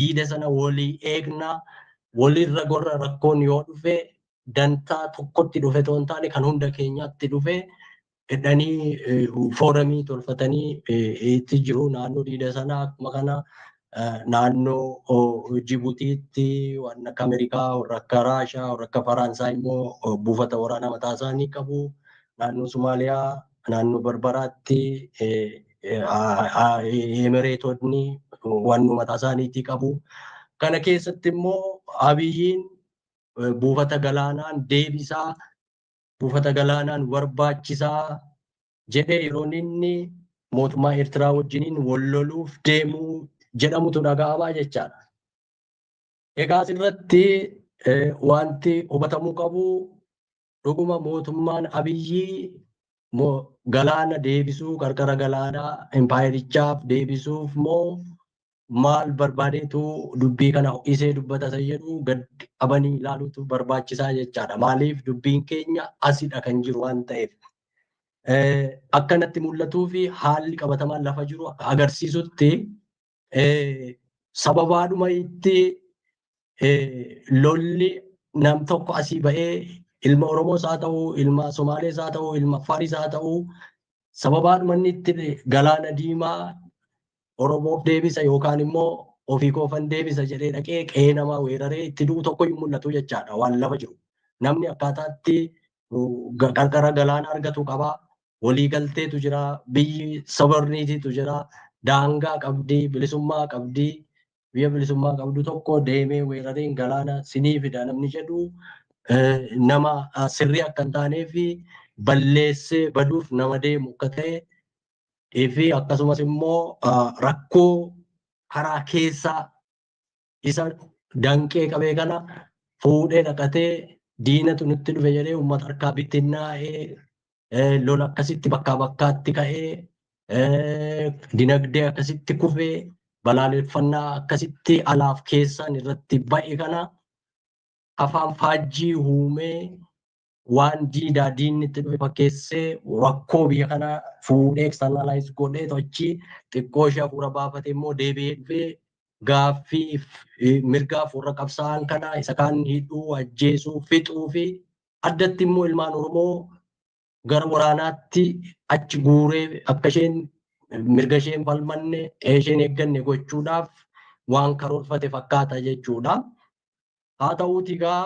Diida sana walii eegnaa, walirra gorra, rakkoon yoo dhufe dantaa tokkotti dhufe otoo hin taane kan hunda keenyaatti dhufe jedhanii foorumii tolfatanii itti jiru. Naannoo diida sanaa akkuma kana naannoo Jibutiitti waan akka Ameerikaa, warra akka Raashaa, warra akka Faransaay immoo buufata waraanaa mataa isaanii qabu. Naannoo Somaaliyaa, naannoo Barbaraatti Emireetonni waan mataa isaaniitii qabu. Kana keessatti immoo Abiyyiin buufata galaanaan deebisaa, buufata galaanaan barbaachisaa jedhee yeroo inni mootummaa Eertiraa wajjiniin wal loluuf deemuu jedhamutu dhaga'amaa jechaadha. Egaa asirratti wanti hubatamuu qabu, dhuguma mootummaan Abiyyii galaana deebisuu, qarqara galaanaa impaayerichaaf deebisuuf moo maal barbaadeetu dubbii kana ho'isee dubbata isa jedhu gad qabanii ilaaluutu barbaachisaa jechaadha. Maaliif, dubbiin keenya asidha kan jiru waan ta'eef. Akka natti mul'atuu fi haalli qabatamaan lafa jiru akka agarsiisutti, sababaadhuma itti lolli nam tokko asii ba'ee, ilma Oromoos haa ta'u, ilma Somaalees haa ta'u, ilma Affaaris haa ta'u, sababaadhuma inni itti galaana diimaa Oromoof deebisa yookaan immoo ofii koofan deebisa jedhee dhaqee qe'ee namaa weeraree itti du'u tokko hin mul'atu jechaadha waan lafa jiru. Namni akkaataatti qarqara galaana argatu qaba. Waliigalteetu jira. Biyyi sovereigntytu jira. Daangaa qabdi, bilisummaa qabdi. Biyya bilisummaa qabdu tokko deemee weerareen galaana sinii fida namni jedhu nama sirrii akka hin taanee fi balleessee baduuf nama deemu akka ta'e fi akkasumas immoo rakkoo karaa keessaa isa danqee qabee kana fuudhee dhaqatee diinatu nutti dhufe jedhee uummata harkaa bittinnaa'ee, lola akkasitti bakkaa bakkaatti ka'ee, dinagdee akkasitti kufee, balaaleffannaa akkasitti alaaf keessaan irratti ba'e kana afaan faajjii uumee, waan diidaa diinni itti dhufe fakkeessee, rakkoo biyya kanaa fuudhee externalize godhee, tochii xiqqoo ishee hafuura baafatee immoo deebi'ee dhufee gaaffii mirgaaf warra qabsaa'an kana isa kaan hidhuu, ajjeesuu, fixuu fi addatti immoo ilmaan Oromoo gara waraanaatti achi guuree akka isheen mirga isheen falmanne, isheen eegganne gochuudhaaf waan karoorfate fakkaata jechuudha. Haa ta'uuti egaa,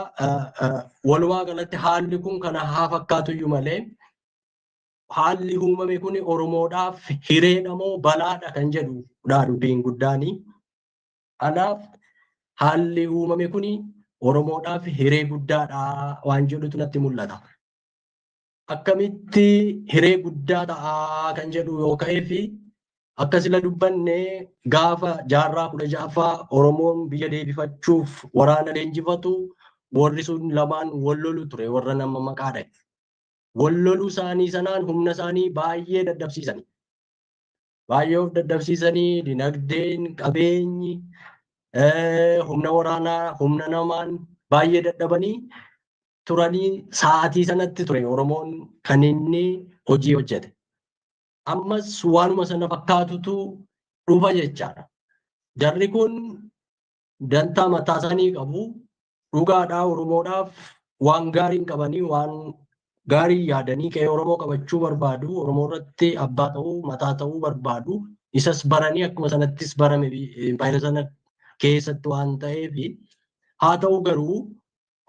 walumaa galatti haalli kun kana haa fakkaatuyyuu malee, haalli uumame kun Oromoodhaaf hireedha moo balaadha kan jedhudha dubbiin guddaani. Kanaaf haalli uumame kun Oromoodhaaf hiree guddaadha waan jedhutu natti mul'ata. Akkamitti hiree guddaa ta'a kan jedhu yoo ka'ee fi akka sila dubbanne, gaafa jaarraa 16ffaa Oromoon biyya deebifachuuf waraana leenjifatu, warri sun lamaan wal lolu ture, warra nama maqaa dhahe. Wal loluu isaanii sanaan humna isaanii baay'ee dadhabsiisani. Baay'ee of dadhabsiisanii, dinagdeen, qabeenyi, humna waraanaa, humna namaan baay'ee dadhabanii turanii, sa'aatii sanatti ture Oromoon kan inni hojii hojjete. Ammas waanuma sana fakkaatutu dhufa jechaadha. Jarri kun dantaa mataa isaanii qabu. Dhugaadhaa, Oromoodhaaf waan gaarii hin qabanii, waan gaarii yaadanii qe'ee Oromoo qabachuu barbaadu. Oromoo irratti abbaa ta'uu, mataa ta'uu barbaadu. Isas baranii akkuma sanattis barame impaayera sana keessatti waan ta'eef. Haa ta'u garuu,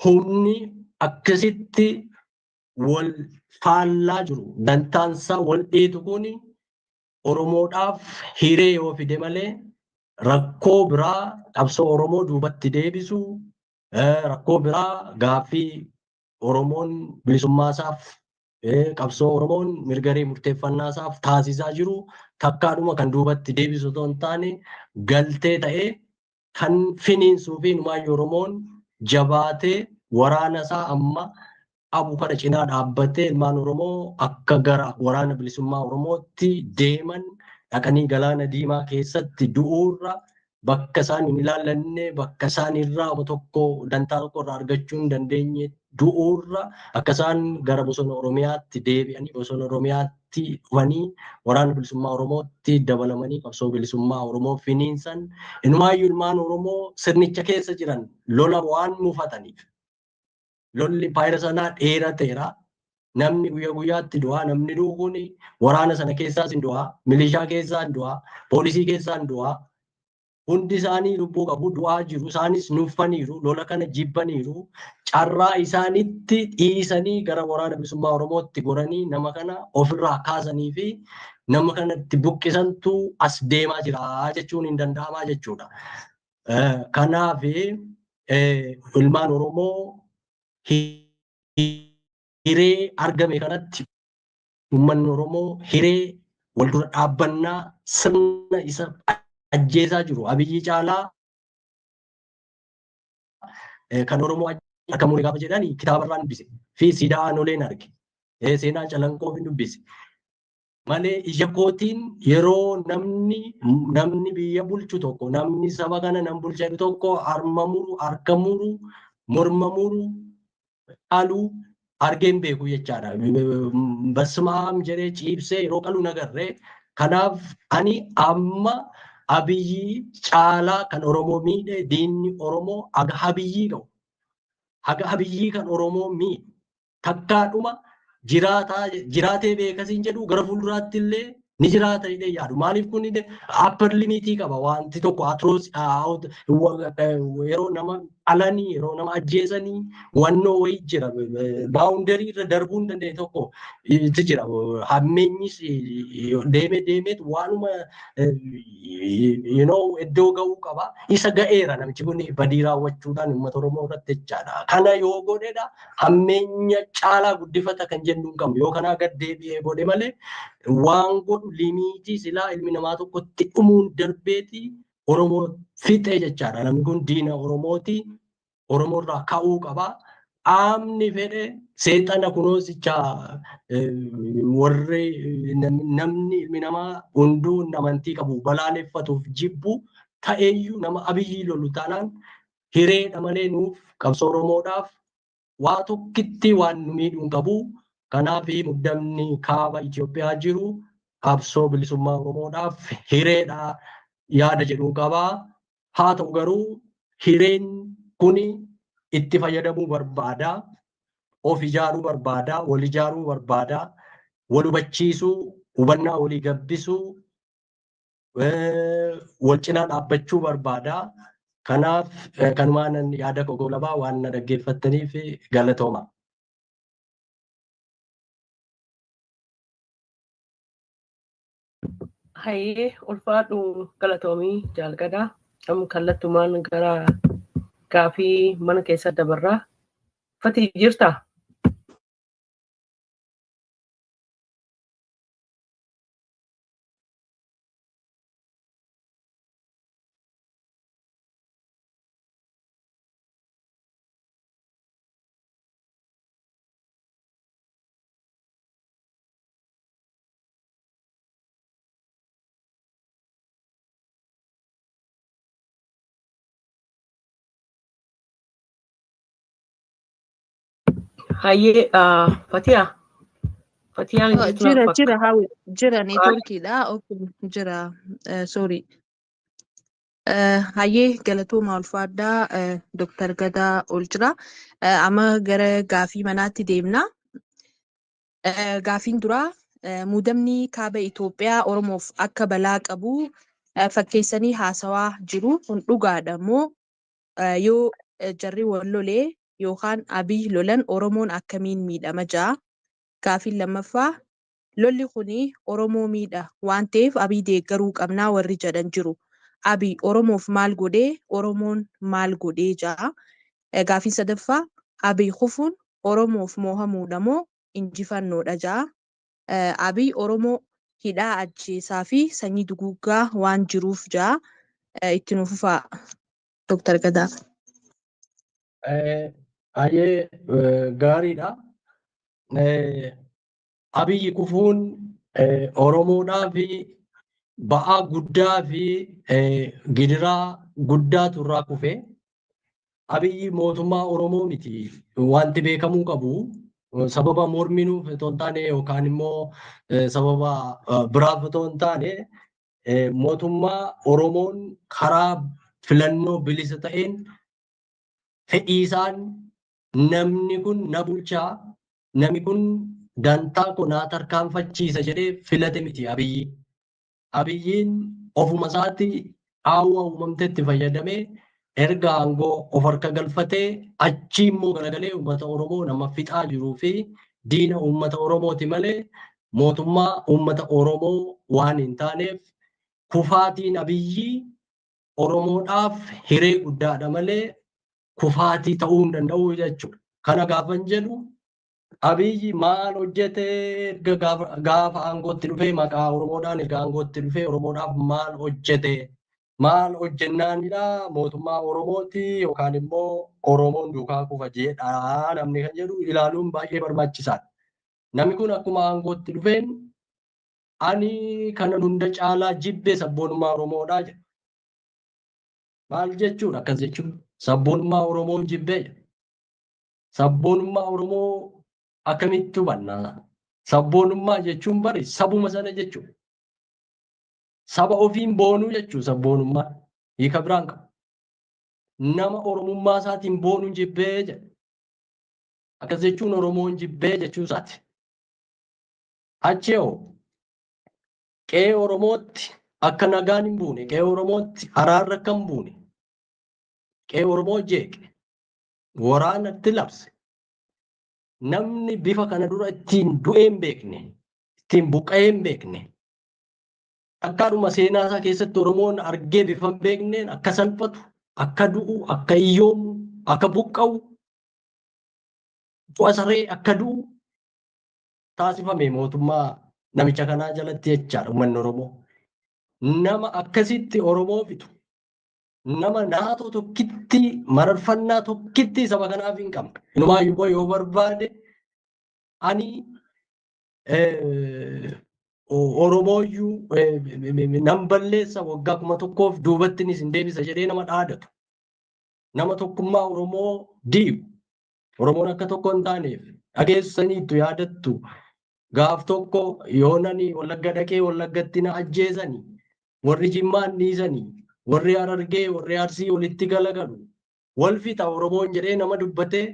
humni akkasitti wal faallaa jiru, dantaansaa wal dhiitu kun Oromoodhaaf hiree yoo fide malee, rakkoo biraa qabsoo Oromoo duubatti deebisu, rakkoo biraa gaaffii Oromoon bilisummaasaaf, qabsoo Oromoon mirga murteeffannaasaaf taasisaa jiru takkaadhuma kan duubatti deebisu otoo hin taane, galtee ta'ee kan finiinsuu fi inumaayyuu Oromoon jabaatee waraana isaa amma qabu kana cinaa dhaabbatee, ilmaan Oromoo akka gara waraana bilisummaa Oromootti deeman, dhaqanii galaana diimaa keessatti du'uurra, bakka isaan hin ilaallanne, bakka isaan irraa tokko dantaa tokko irraa argachuu hin dandeenye du'uurra, akka isaan gara bosona Oromiyaatti deebi'anii bosona Oromiyaatti Oromootti dhufanii waraana bilisummaa Oromootti dabalamanii qabsoo bilisummaa Oromoo finiinsan. Inumaayyuu ilmaan Oromoo sirnicha keessa jiran lola waan mufataniif lolli impaayera sanaa dheerateera. Namni guyyaa guyyaatti du'aa, namni du'u kun waraana sana keessaas hin du'aa, milishaa keessaa hin du'aa, poolisii keessaa hin du'aa. Hundi isaanii lubbuu qabu, du'aa jiru. Isaanis nuffaniiru, lola kana jibbaniiru. Carraa isaanitti dhiisanii gara waraana bilisummaa Oromootti goranii nama kana ofirraa kaasanii fi nama kanatti buqqisantu as deemaa jira jechuun hin danda'amaa jechuudha. Kanaaf ilmaan Oromoo hiree argame kanatti uummanni Oromoo hiree wal dura dhaabbannaa sirna isa ajjeesaa jiru Abiyyi caalaa kan Oromoo akka mure gaafa jedhan kitaabarraan dubbise fi siidaa Aanoleen arge, seenaa Calanqoo fi dubbise malee ija kootiin yeroo namni biyya bulchu tokko, namni saba kana nan bulcha jedhu tokko harma muru, harka muru, morma muru, qaluu argeen beeku jechaadha. Basmaam jedhee ciibsee yeroo qalu nagarree. Kanaaf ani amma Abiyyi caalaa kan Oromoo miidhe, diinni Oromoo haga Abiyyii ga'u. Haga Abiyyii kan Oromoo miidhe takkaadhuma jiraatee beekasiin jedhu gara fuulduraatti illee ni jiraata jedhee yaadu. Maaliif kun upper limitii qaba wanti tokko, yeroo nama alanii, yeroo nama ajjeesanii wannoo wayii jira. Boundary irra darbuu hin dandeenye tokko itti jira. Hammeenyis deemee deemeet waanuma iddoo ga'uu qaba. Isa ga'eera namichi kun badii raawwachuudhaan uummata Oromoo irratti jechaadha. Kana yoo godhedha hammeenya caalaa guddifata kan jennu hin qabnu. Yoo kanaa gad deebi'ee godhe malee waan godhu limitii silaa ilmi namaa tokkotti dhumuun darbeeti Oromoo fixee jechaadha. Namni kun diina Oromooti. Oromoo irraa ka'uu qaba. Qaamni fedhe seexana kunuunsicha warri namni ilmi namaa hunduu amantii qabu balaaleffatuuf jibbu ta'eeyyuu nama Abiyyii lolu taanaan hireedha malee nuuf qabsoo Oromoodhaaf waa tokkitti waan nu miidhuu hin qabu. Kanaaf muddamni kaaba Itoophiyaa jiru qabsoo bilisummaa Oromoodhaaf hireedha yaada jedhu qaba. Haa ta'u garuu hireen kuni itti fayyadamuu barbaada. Of ijaaruu barbaada. Wal ijaaruu barbaada. Wal hubachiisuu, hubannaa walii gabbisuu, wal cinaa dhaabbachuu barbaada. Kanaaf kanumaan yaada koo goolabaa, waan na dhaggeeffattaniif galatooma. Hayyee, ulfaadhu, galatoomii jaalgadhaa. Amma kallattumaan gara gaafii mana keessa dabarraa. Fatii, jirtaa? Hayyee, Fatiyaa. Fatiyaan jirtu. Jira, jira, hawi jira, networkiidha. Okay, jira, sorry. Hayyee, galatooma, ulfaadhaa Dr. Gadaa ol jira. Amma gara gaafii manaatti deemna. Gaafiin duraa, muudamni kaaba Itoophiyaa Oromoof akka balaa qabu fakkeessanii haasawaa jiru. Kun dhugaadha moo yoo jarri wal lolee yookaan Abiy lolan Oromoon akkamiin miidhama ja'a? Gaafiin lammaffaa, lolli kuni Oromoo miidha waan ta'eef Abiy deeggaruu qabnaa warri jedhan jiru. Abiy Oromoof maal godhee, Oromoon maal godhee ja'a? Gaafiin sadaffaa, Abiy kufuun Oromoof moohamuudha moo injifannoodha ja'a? Abiy Oromoo hidhaa, ajjeesaa fi sanyii duguuggaa waan jiruuf ja'a. Itti nu fufaa, Dr. Gadaa. Baay'ee gaariidha. Abiyyi kufuun Oromoodhaaf ba'aa guddaa fi gidiraa guddaatu irraa kufe. Abiyyi mootummaa Oromoo miti. Wanti beekamuu qabu. Sababa morminuuf otoo hin taane yookaan immoo sababa biraaf otoo hin taane, mootummaa Oromoon karaa filannoo bilisa ta'een fedhii isaan namni kun na bulchaa, namni kun dantaa koo naa tarkaanfachiisa jedhee filate miti Abiyyi. Abiyyiin ofuma isaatti qaawwa uumamtetti fayyadamee erga aangoo of harka galfatee achii immoo garagalee uummata Oromoo nama fixaa jiruu fi diina uummata Oromooti malee mootummaa uummata Oromoo waan hin taaneef, kufaatiin Abiyyi Oromoodhaaf hiree guddaadha malee kufaatii ta'uu hin danda'u jechuudha. Kana gaafan jedhu, Abiyyi maal hojjete? Erga gaafa aangootti dhufee, maqaa Oromoodhaan erga aangootti dhufee Oromoodhaaf maal hojjete? Maal hojjennaanidha mootummaa Oromooti yookaan immoo Oromoon duukaa kufa jedha namni kan jedhu ilaaluun baay'ee barbaachisaadha. Namni kun akkuma aangootti dhufeen "Ani kanan hunda caalaa jibbe sabboonummaa Oromoodhaa" jedha. Maal jechuudha akkas jechuun? Sabboonummaa Oromoon jibbee jedha. Sabboonummaa Oromoo akkamitti hubanna? Sabboonummaa jechuun bari sabuma sana jechuudha. Saba ofiin boonuu jechuudha sabboonummaa. Hiika biraan qabu. Nama Oromummaa isaatiin boonuun jibbee jedha. Akkas jechuun Oromoon jibbee jechuu isaati. Achi hoo qe'ee Oromootti akka nagaan hin buune, qe'ee Oromootti araarri akka hin buune, qe'ee Oromoo jeeqe, waraanatti labse. Namni bifa kana dura ittiin du'ee hin beekne, ittiin buqqa'ee hin beekne, akkaadhuma seenaa isaa keessatti Oromoon argee bifa hin beekneen akka salphatu, akka du'u, akka hiyyoomu, akka buqqa'u, du'a saree akka du'u taasifame mootummaa namicha kanaa jalatti jechaadha uummanni Oromoo. Nama akkasitti Oromoo fitu, nama naatoo tokkitti, mararfannaa tokkitti saba kanaaf hin qabne. Inumaayyuu yoo barbaade "Ani Oromooyyuu nan balleessa, waggaa 1000f duubatti isin deebisa" jedhee nama dhaadatu. Nama tokkummaa Oromoo diigu. Oromoon akka tokko hin taaneef dhageessaniitu yaadattu. Gaaf tokko yoonani Wallagga dhaqee Wallaggatti na ajjeesanii, warri Jimmaan dhiisanii, warri Harargee, warri Arsii walitti galagalu. Wal fixa Oromoon jedhee nama dubbatee,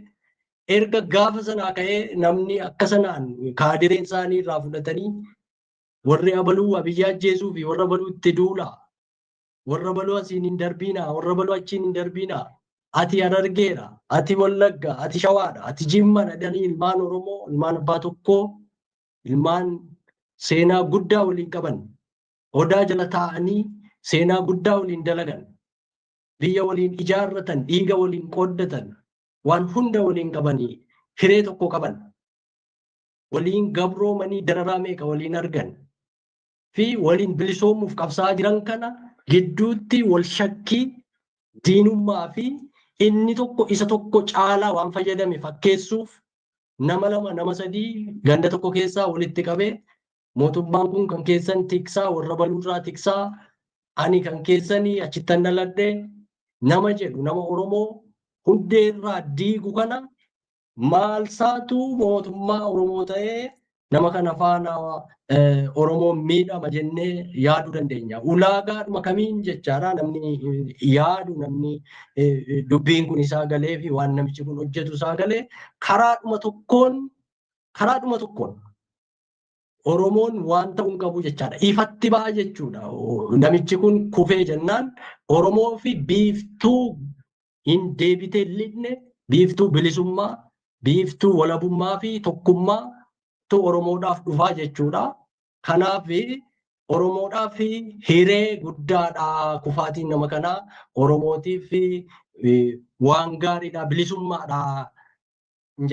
erga gaafa sanaa ka'ee namni akka sanaan kaadireen isaanii irraa fudhatanii warri abaluu Abiyyi ajjeesuu fi warra abaluu itti duula. Warra abaluu asiin hin darbiinaa, warra abaluu achiin hin darbiinaa. Ati Harargeedha, ati Wallagga, ati Shawaadha, ati Jimmadha jedhanii ilmaan Oromoo, ilmaan abbaa tokkoo, ilmaan seenaa guddaa waliin qaban, odaa jala taa'anii seenaa guddaa waliin dalagan, biyya waliin ijaarratan, dhiiga waliin qooddatan, waan hunda waliin qabanii, hiree tokko qaban, waliin gabroomanii dararaa meeqa waliin argan fi waliin bilisoomuuf qabsaa'aa jiran kana gidduutti wal shakkii, diinummaa fi inni tokko isa tokko caalaa waan fayyadame fakkeessuuf nama lama, nama sadii ganda tokko keessaa walitti qabee "Mootummaan kun kan keessan tiksaa, warra baluurraa tiksaa, ani kan keessanii achittan dhaladhe" nama jedhu, nama Oromoo hundeerraa diigu kana maal saatu mootummaa Oromoo ta'ee nama kana faana Oromoon miidhama jennee yaaduu dandeenya? Ulaagaadhuma kamiin jechaadha namni yaadu, namni dubbiin kun isaa galee fi waan namichi kun hojjetu isaa galee, karaadhuma tokkoon Oromoon waan ta'uu hin qabu jechaadha. Ifatti ba'a jechuudha. Namichi kun kufee jennaan Oromoo fi biiftuu hin deebitee lixne, biiftuu bilisummaa, biiftuu walabummaa fi tokkummaa tu Oromoodhaaf dhufaa jechuudha. Kanaaf Oromoodhaaf hiree guddaadha kufaatiin nama kanaa. Oromootiif waan gaariidha, bilisummaadha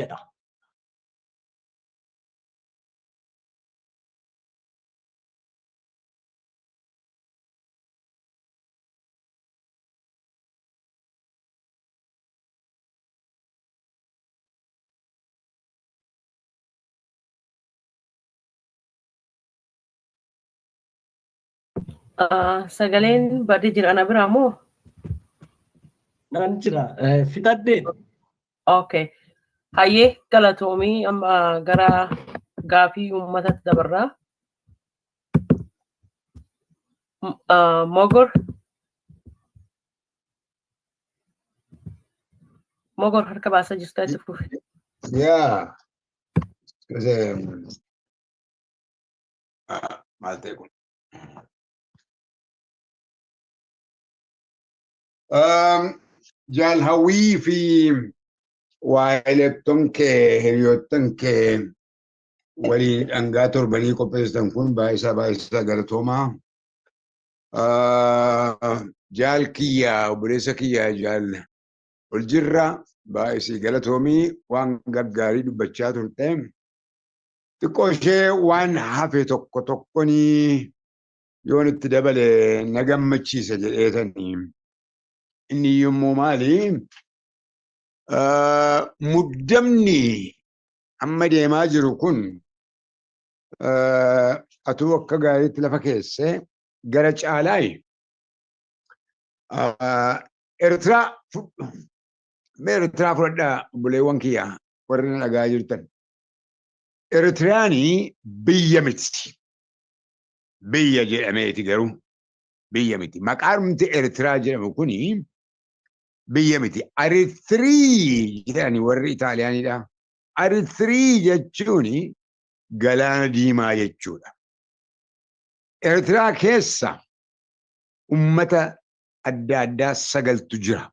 jedha. Sagaleen badii jira ana biraa moo? Nan jira. Fixadheen. Okay. Hayyee, galatoomii. Amma gara gaafii uummatatti dabarraa. Mogor. Mogor, harka baasaa jirtaa, itti fufi. Yaa. Maal ta'e kun? Jaal Hawwii fi waa'iletton kee, hiriyoottan kee waliin dhangaa torbanii qopheessitan kun baay'isaa baay'isaa galatoomaa. Jaal kiyyaa, obboleessa kiyyaa, jaal Oljirra, baay'isii galatoomii, waan gaggaarii dubbachaa turte. Xiqqoo ishee waan hafe tokko tokkonii yoon itti dabale na gammachiisa jedheetanii. Inni yommuu maali? Muddamni amma deemaa jiru kun, atuu akka gaariitti lafa keesse, gara caalaayi. Eertiraa, mee Eertiraa fudhadhaa, obboleewwan kiyya warri na dhagaa jirtan. Eertiraanii biyya miti. Biyya jedhameeti garuu biyya miti. Maqaanumti Eertiraa jedhamu kuni biyya miti. Arithirii jedhani warri Itaaliyaanidha. Arithirii jechuun galaana diimaa jechuudha. Eertiraa keessa ummata adda addaa sagaltu jira.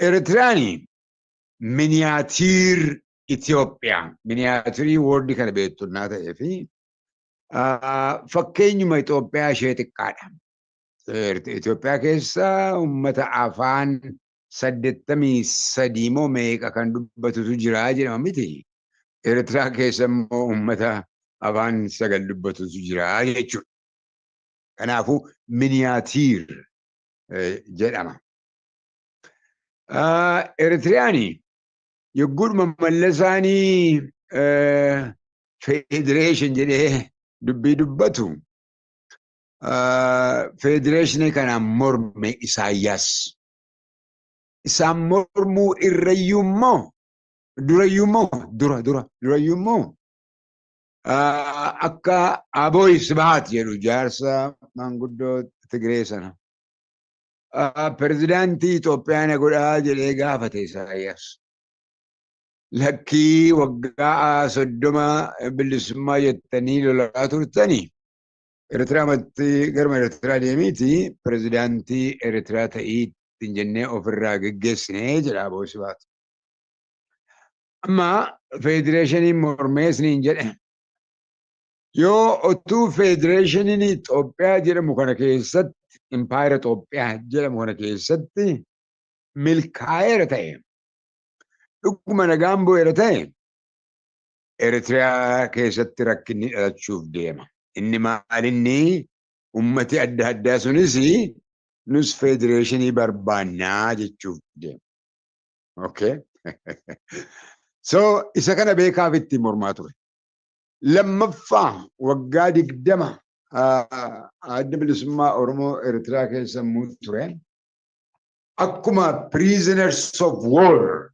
Eertiraan miniature Itoophiyaa, miniature word kana beektunnaa ta'ee fi fakkeenyuma Itoophiyaa ishee xiqqaadha. Itoophiyaa keessa ummata afaan 83 moo meeqa kan dubbatutu jira jedhama miti. Eertiraa keessa immoo ummata afaan sagal dubbatutu jira jechuudha. Kanaafuu miniature jedhama. Eritiriyaan yogguudhuma Mallasaanii federation jedhee dubbii dubbatu, federeeshinii kanaan morme Isaayyaas. Isaan mormuu irrayyuu immoo durayyuu immoo dura dura durayyuu immoo akka Abooy Sibahat jedhu, jaarsa maanguddoo Tigree sana, pirezidaantii Itoophiyaa na godhaa jedhee gaafate Isaayyaas. Lakkii, waggaa 30 bilisummaa jettanii lolaa turtanii, Eertiraamatti garuma Eertiraa deemiiti pirezidaantii Eertiraa ta'ii ittiin jennee ofirraa geggeessinee jedha Abooy Sibahat. Amma federeeshiniin mormee isiniin jedhe. Yoo otuu federeeshiniin Itoophiyaa jedhamu kana keessatti, impaayera Itoophiyaa jedhamu kana keessatti milkaa'eera ta'e, dhuguma nagaan bu'eera ta'e, Eritiriyaa keessatti rakkinni dhalachuuf deema. Inni maalinni ummati adda addaa sunis nus federeeshinii barbaannaa jechuuf deema. Okay. So isa kana beekaaf ittiin mormaa ture. Lammaffaa, waggaa 20 Adda Bilisummaa Oromoo Eertiraa keessa immoo ture. Akkuma prisoners of war,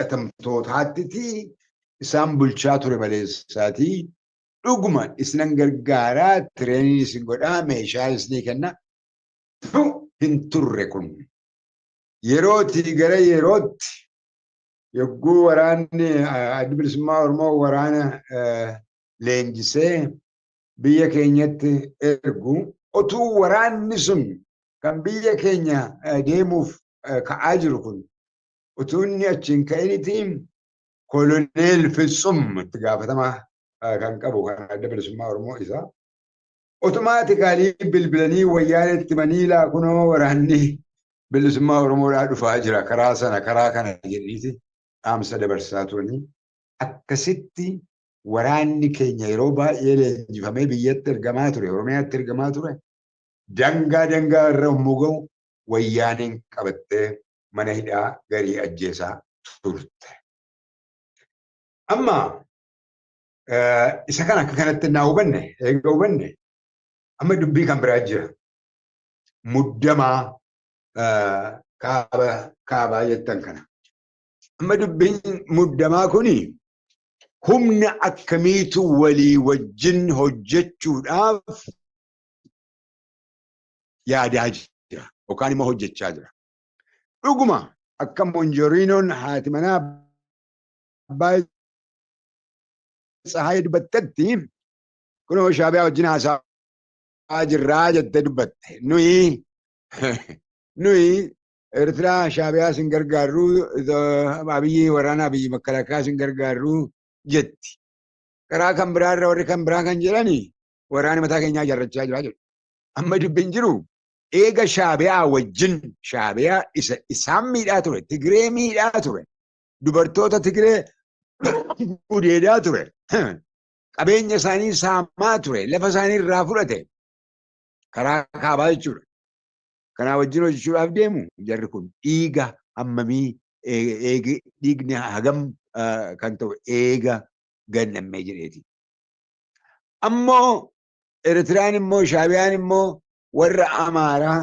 booji'atamtootaatti isaan bulchaa ture maleessaatii dhuguma isinan gargaaraa, training isin godhaa, meeshaa isinii kenna hin turre kun. Yerootii gara yerootti yogguu waraanni Adda Bilisummaa Oromoo waraana leenjisee biyya keenyatti ergu, otuu waraanni sun kan biyya keenya deemuuf ka'aa jiru kun utuu inni achiin ka'initiin, Koloneel Fitsum itti gaafatama kan qabu kan Adda Bilisummaa Oromoo isa automatically bilbilanii Wayyaaneetti himanii, laa kunoo waraanni bilisummaa Oromoodhaa dhufaa jira karaa sana karaa kana jedhaniiti dhaamsa dabarsaa turanii. Akkasitti waraanni keenya yeroo baay'ee leenjifamee biyyatti ergamaa ture, Oromiyaatti ergamaa ture. Dangaa dangaa irra yommuu ga'u Wayyaaneen qabattee mana hidhaa garii ajjeesaa turte. Amma isa kana akka kanatti naa hubanne, eega hubanne, amma dubbii kan biraa jira. Muddamaa kaaba kaabaa jettan kana. Amma dubbiin muddamaa kuni humna akkamiitu walii wajjin hojjechuudhaaf yaadaa jira yookaan immoo hojjechaa jira. Dhuguma akka Monjoriinoon haati manaa abbaa Tsahaayee dubbattetti, kunoo Shaabiyaa wajjin haasa'aa jirraa jettee dubbatte. Nuyi Eertiraa Shaabiyaa sin gargaarru, Abiyyi waraana Abiyyi makalaakaa sin gargaarru jetti. Karaa kan biraarra warri kan biraa kan jedhani waraana mataa keenyaa ijaarrachaa jira jedhu. Amma dubbiin jiru eega Shaabiyaa wajjin, Shaabiyaa isa isaan miidhaa ture, Tigree miidhaa ture, dubartoota Tigree gudeedaa ture, qabeenya isaanii saamaa ture, lafa isaanii irraa fudhate karaa kaabaa jechuudha. Kanaa wajjin hojjechuudhaaf deemu jarri kun dhiiga hammamii, dhiigni hagam kan ta'u eega gannammee jedheeti. Ammoo Eritiraan immoo Shaabiyaan immoo warra Amaaraa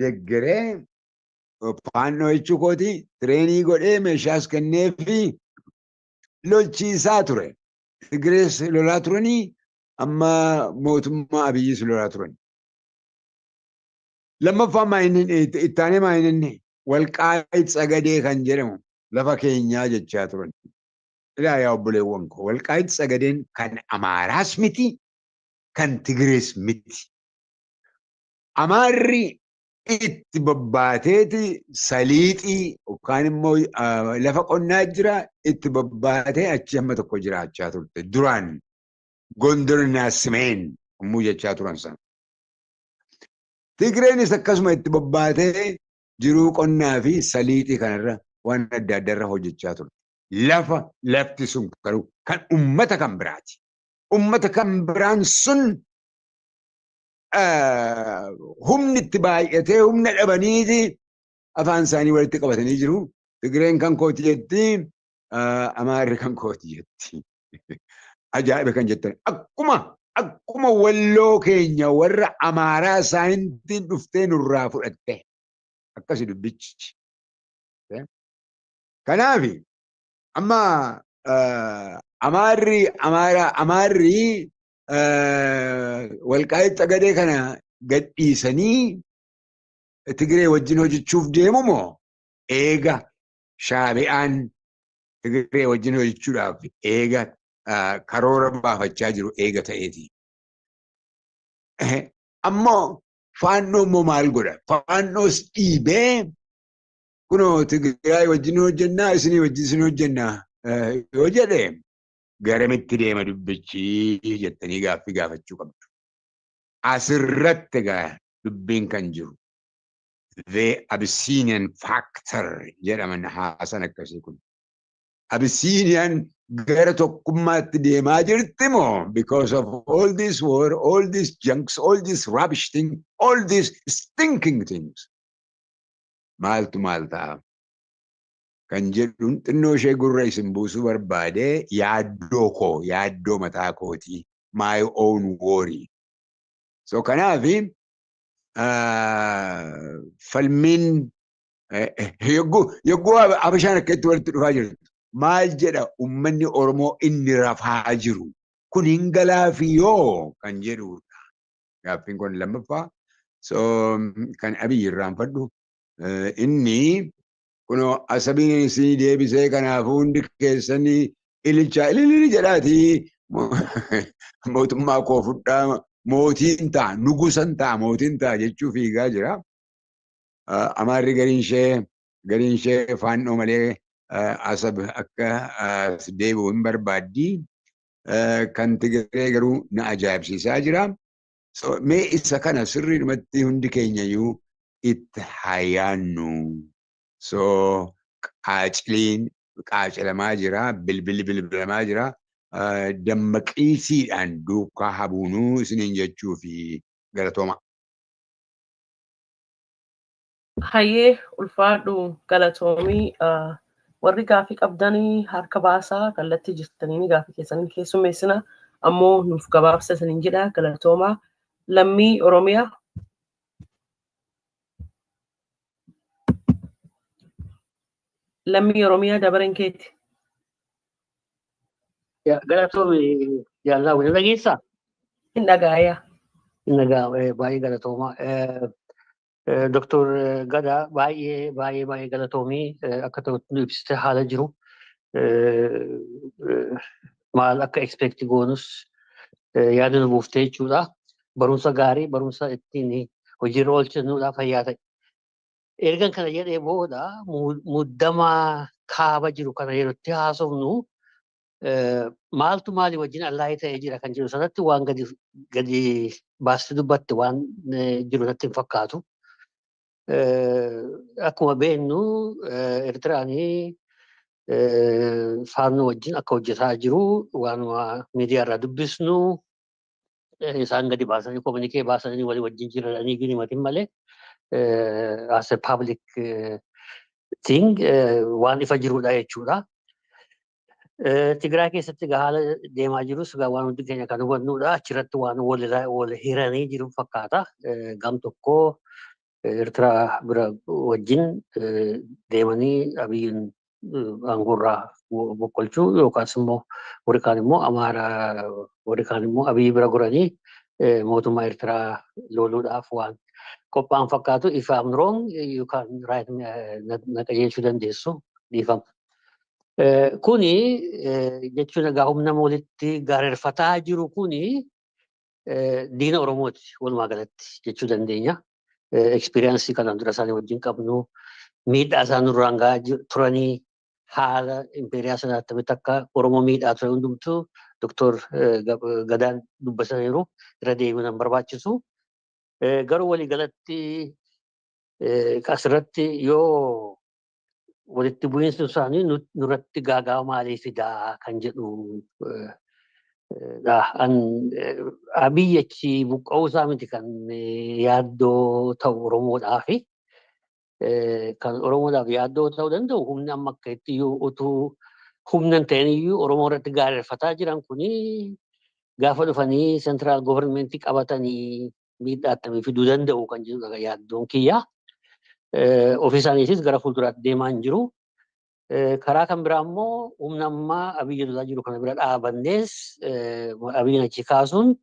deggeree, Faannoo jechuu kooti, train godhee meeshaas kennee fi lolchiisaa ture. Tigirees lolaa turanii, amma mootummaa Abiyyis lolaa turan. Lammaffaa ittaanee maayinni Walqaayit Tsagadee kan jedhamu lafa keenyaa jechaa turan. Ilaa yaa obboleewwan koo, Walqaayit Tsagadeen kan Amaaraas miti, kan Tigirees miti. Amaarri itti bobbaateeti saliixii yookaan immoo lafa qonnaa jira itti bobbaatee achi hamma tokko jiraachaa turte. Duraan Gondornaa Simeen yommuu jechaa turan sana. Tigreenis akkasuma itti bobbaatee jiruu qonnaa fi saliixii kanarra waan adda addaarra hojjechaa turte. Lafti sun garuu kan ummata kan biraati. Ummata kan biraan sun humni itti baay'atee humna dhabaniiti afaan isaanii walitti qabatanii jiru. Tigreen kan kooti jetti, Amaarri kan kooti jetti. Ajaa'iba kan jettan. Akkuma Walloo keenya warra Amaaraa saayintiin dhuftee nurraa fudhatte. Akkasi dubbichi. Kanaaf amma Amaarri Amaara Amaarri Walqaayit Xagadee kana gadhiisanii Tigree wajjin hojjechuuf deemu moo, eega Shaabi'aan Tigree wajjin hojjechuudhaaf eega karoora baafachaa jiru eega ta'eeti? Ammoo Faannoo immoo maal godha? Faannoos dhiibee kunoo Tigraay wajjin hojjennaa, isinii wajjin isin hojjennaa yoo jedhe garamitti deema dubbichi jettanii gaaffii gaafachuu qabdu. Asirratti egaa dubbiin kan jiru the Abyssinian factor jedhaman haasan akkasii kun. Abyssinian gara tokkummaatti deemaa jirti moo, because of all this war, all these junks, all this rubbish thing, all these stinking things? Maaltu maal ta'a? Kan jedhuun xinnoo ishee gurra isin buusuu barbaade, yaaddoo koo, yaaddoo mataa kootii, my own worry. So kanaafi falmiin yogguu Habashaan akka itti walitti dhufaa jirtu maal jedha uummanni Oromoo inni rafaa jiru kun hin galaafi yoo kan jedhudha. Gaaffiin kun lammaffaa. So kan Abiyyi irraanfadhu inni kunoo Asabiin isinii deebisee, kanaafuu hundi keessanii ililchaa ililili jedhaatii mootummaa koo fudhaa, mootiin ta'a, nugusan ta'a, mootiin ta'a jechuu fiigaa jira. Amaarri gariin ishee Faannoo malee Asab akka deebi'u hin barbaaddi. Kan Tigree garuu na ajaa'ibsiisaa jira. Mee isa kana sirriidhumatti hundi keenyayyuu itti hayaannu. So qaaciliin qaacilamaa jira, bilbilli bilbilamaa jira. Dammaqiisiidhaan duukaa habuunuu isiniin jechuu fi galatooma. Hayyee, ulfaadhu, galatoomii. Warri gaafii qabdanii harka baasaa, kallattii jirtanii gaafii keessanii keessummeessina, ammoo nuuf gabaabsa isiniin jedha. Galatoomaa. Lammii Oromiyaa. Lammii Oromiyaa, dabareen keeti. Galatoomi jaallaa, wani dhageessaa? Hin dhagaayaa. Hin dhagaa, baay'ee galatooma. Doktor Gadaa, baay'ee baay'ee baay'ee galatoomii, akka ta'utti nu ibsite haala jiru. Maal akka expect goonus yaada nu buuftee jechuudha. Barumsa gaarii, barumsa ittiin hojiirra oolchannuudha, fayyaa ta'e. Ergan kana jedhee booda, muddama kaaba jiru kana yeroo itti haasofnu maaltu maalii wajjin allaahii ta'ee jira kan jiru sanatti waan gadi gadi baastee dubbatte waan jiru natti hin fakkaatu. Akkuma beeknu, Eertiraanii Faannoo wajjin akka hojjetaa jiru waanuma miidiyaa irraa dubbisnu, isaan gadi baasanii communique baasanii walii wajjin jiranii himatin malee, as a public thing waan ifa jirudha jechuudha. Tigraay keessatti haala deemaa jirus waan hundi keenya kan hubannudha. Achirratti waan wal hiranii jiru fakkaata. Gam tokko Eertiraa bira wajjin deemanii Abiyyiin aangoorraa boqqolchuu, yookaas immoo warri kaan immoo Amaaraa, warri kaan immoo Abiyyi bira goranii mootummaa Eertiraa loluudhaaf waan qophaa'an fakkaatu. If I'm wrong, you can right, na qajeelchuu dandeessu, dhiifama. Kuni jechuun egaa humna walitti gaarreeffataa jiru kuni diina Oromooti walumaa galatti jechuu dandeenya. Experience kanaan dura isaanii wajjin qabnu, miidhaa isaan nurraan gahaa turanii, haala impeeriyaa sanaa akkamitti akka Oromoo miidhaa ture hundumtuu Doktor Gadaan dubbataniiru, irra deebiin hin barbaachisu. Garuu walii galatti asirratti yoo walitti bu'iinsi isaanii nurratti gaagaa maalii fidaa kan jedhu Abiyyi achi buqqa'uu isaa miti kan yaaddoo ta'u Oromoodhaafi. Kan Oromoodhaaf yaaddoo ta'uu danda'u, humni amma akka itti iyyuu utuu humna hin ta'in iyyuu Oromoo irratti gaarreeffataa jiran kuni gaafa dhufanii central government qabatanii miidhaa akkamii fiduu danda'u kan jedhudha yaaddoon kiyya. Ofii isaaniitis gara fuulduraatti deemaa hin jiru. Karaa kan biraa immoo humna ammaa Abiyyi lolaa jiru kana bira dhaabannees Abiyyiin achi kaasuun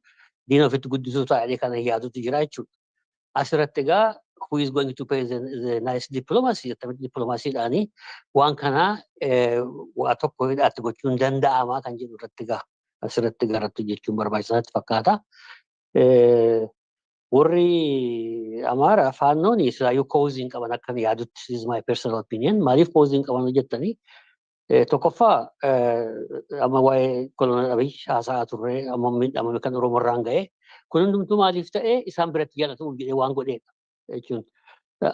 diina ofitti guddisuu taa'ee kana yaadutu jira jechuudha. Asirratti egaa who is going to pay the nice diplomacy, akkamitti diplomaasiidhaanii waan kana waa tokko hidhaatti gochuun danda'ama kan jedhu irratti egaa asirratti garatti jechuun barbaachisaatti fakkaata. Warri Amaara Faannoon silaayyuu cause hin qaban akkan yaadutti, is my personal opinion. Maaliif cause hin qaban jettanii, tokkoffaa amma waa'ee Kolonel Abiy haasa'aa turre, amma miidhamame kan Oromoo irraan ga'e. Kun hundumtuu maaliif ta'e? Isaan biratti jaallatamuuf jedhee waan godheedha jechuun.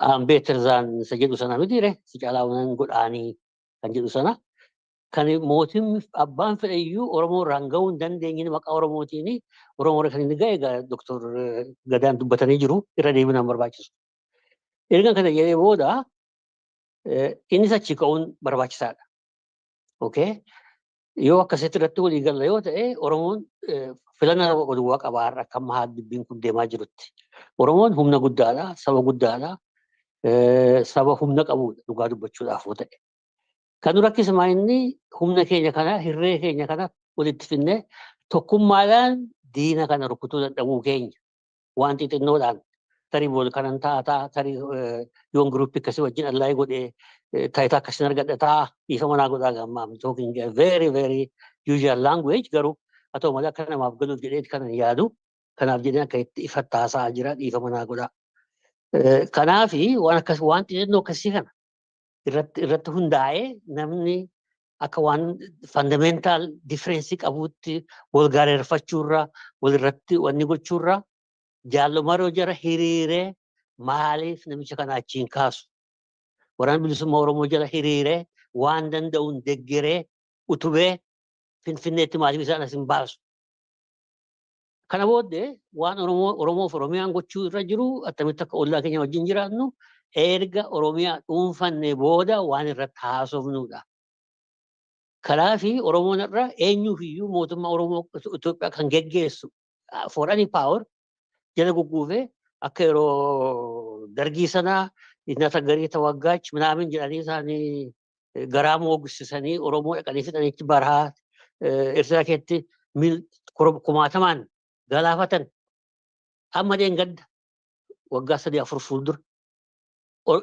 I'm better than isa jedhu sana mitiire, si caalaa waan godhaanii kan jedhu sana. Kan mootiin abbaan fedhe iyyuu Oromoo irraan ga'uu hin dandeenye maqaa Oromootiin Oromoo irra kan inni ga'e Doktor Gadaan dubbatanii jiru, irra deebiin hin barbaachisu. Erga kana jedhee booda, innis achi ka'uun barbaachisaadha. Okay? Yoo akkasitti irratti walii galla yoo ta'e, Oromoon filannoo duwwaa qaba har'a akka amma haala dubbiin kun deemaa jirutti. Oromoon humna guddaadha, saba guddaadha, saba humna qabudha dhugaa dubbachuudhaaf yoo ta'e. Kan nu rakkisimaa inni humna keenya kana, hirree keenya kana walitti finnee tokkummaadhaan diina kana rukutuu dadhabuu keenya, waan xixinnoodhaan tarii bool kanan ta'a, tarii yoon group akkasii wajjin ally godhee taayitaa akkasiin argadha ta'a, dhiifama naa godhaa, gammaa I'm talking a very very usual language, garuu haa ta'u malee akka namaaf galuuf jedhee kanan yaadu, kanaaf jedhee akka itti ifatti haasa'aa jira, dhiifama naa godhaa. Kanaafi waan akkas, waan xixinnoo akkasii kana irratti hundaa'ee namni akka waan fundamental difference qabuutti wal gaarreeffachuurra, walirratti wanni gochuurra, jaallumaroo jara hiriiree maaliif namicha kana achiin kaasu? Waraana Bilisummaa Oromoo jala hiriiree waan danda'uun deeggaree utubee Finfinneetti maaliif isaan as hin baasu? Kana booddee waan Oromoo Oromoof Oromiyaan gochuu irra jiru, attamitti akka ollaa keenya wajjin jiraannu, erga Oromiyaa dhuunfanne booda waan irratti haasofnudha. Kanaafi Oromoon irra eenyuuf iyyuu mootummaa Oromoo Itoophiyaa kan geggeessu for any power jala gugguufee akka yeroo Dargii sanaa innata garii tawaggaach minaamin jedhanii isaanii Garaa moogsisanii Oromoo dhaqanii fixanitti baraa Eertiraa keessatti kumaatamaan galaafatan. Amma deengadda waggaa 3 4 fuuldura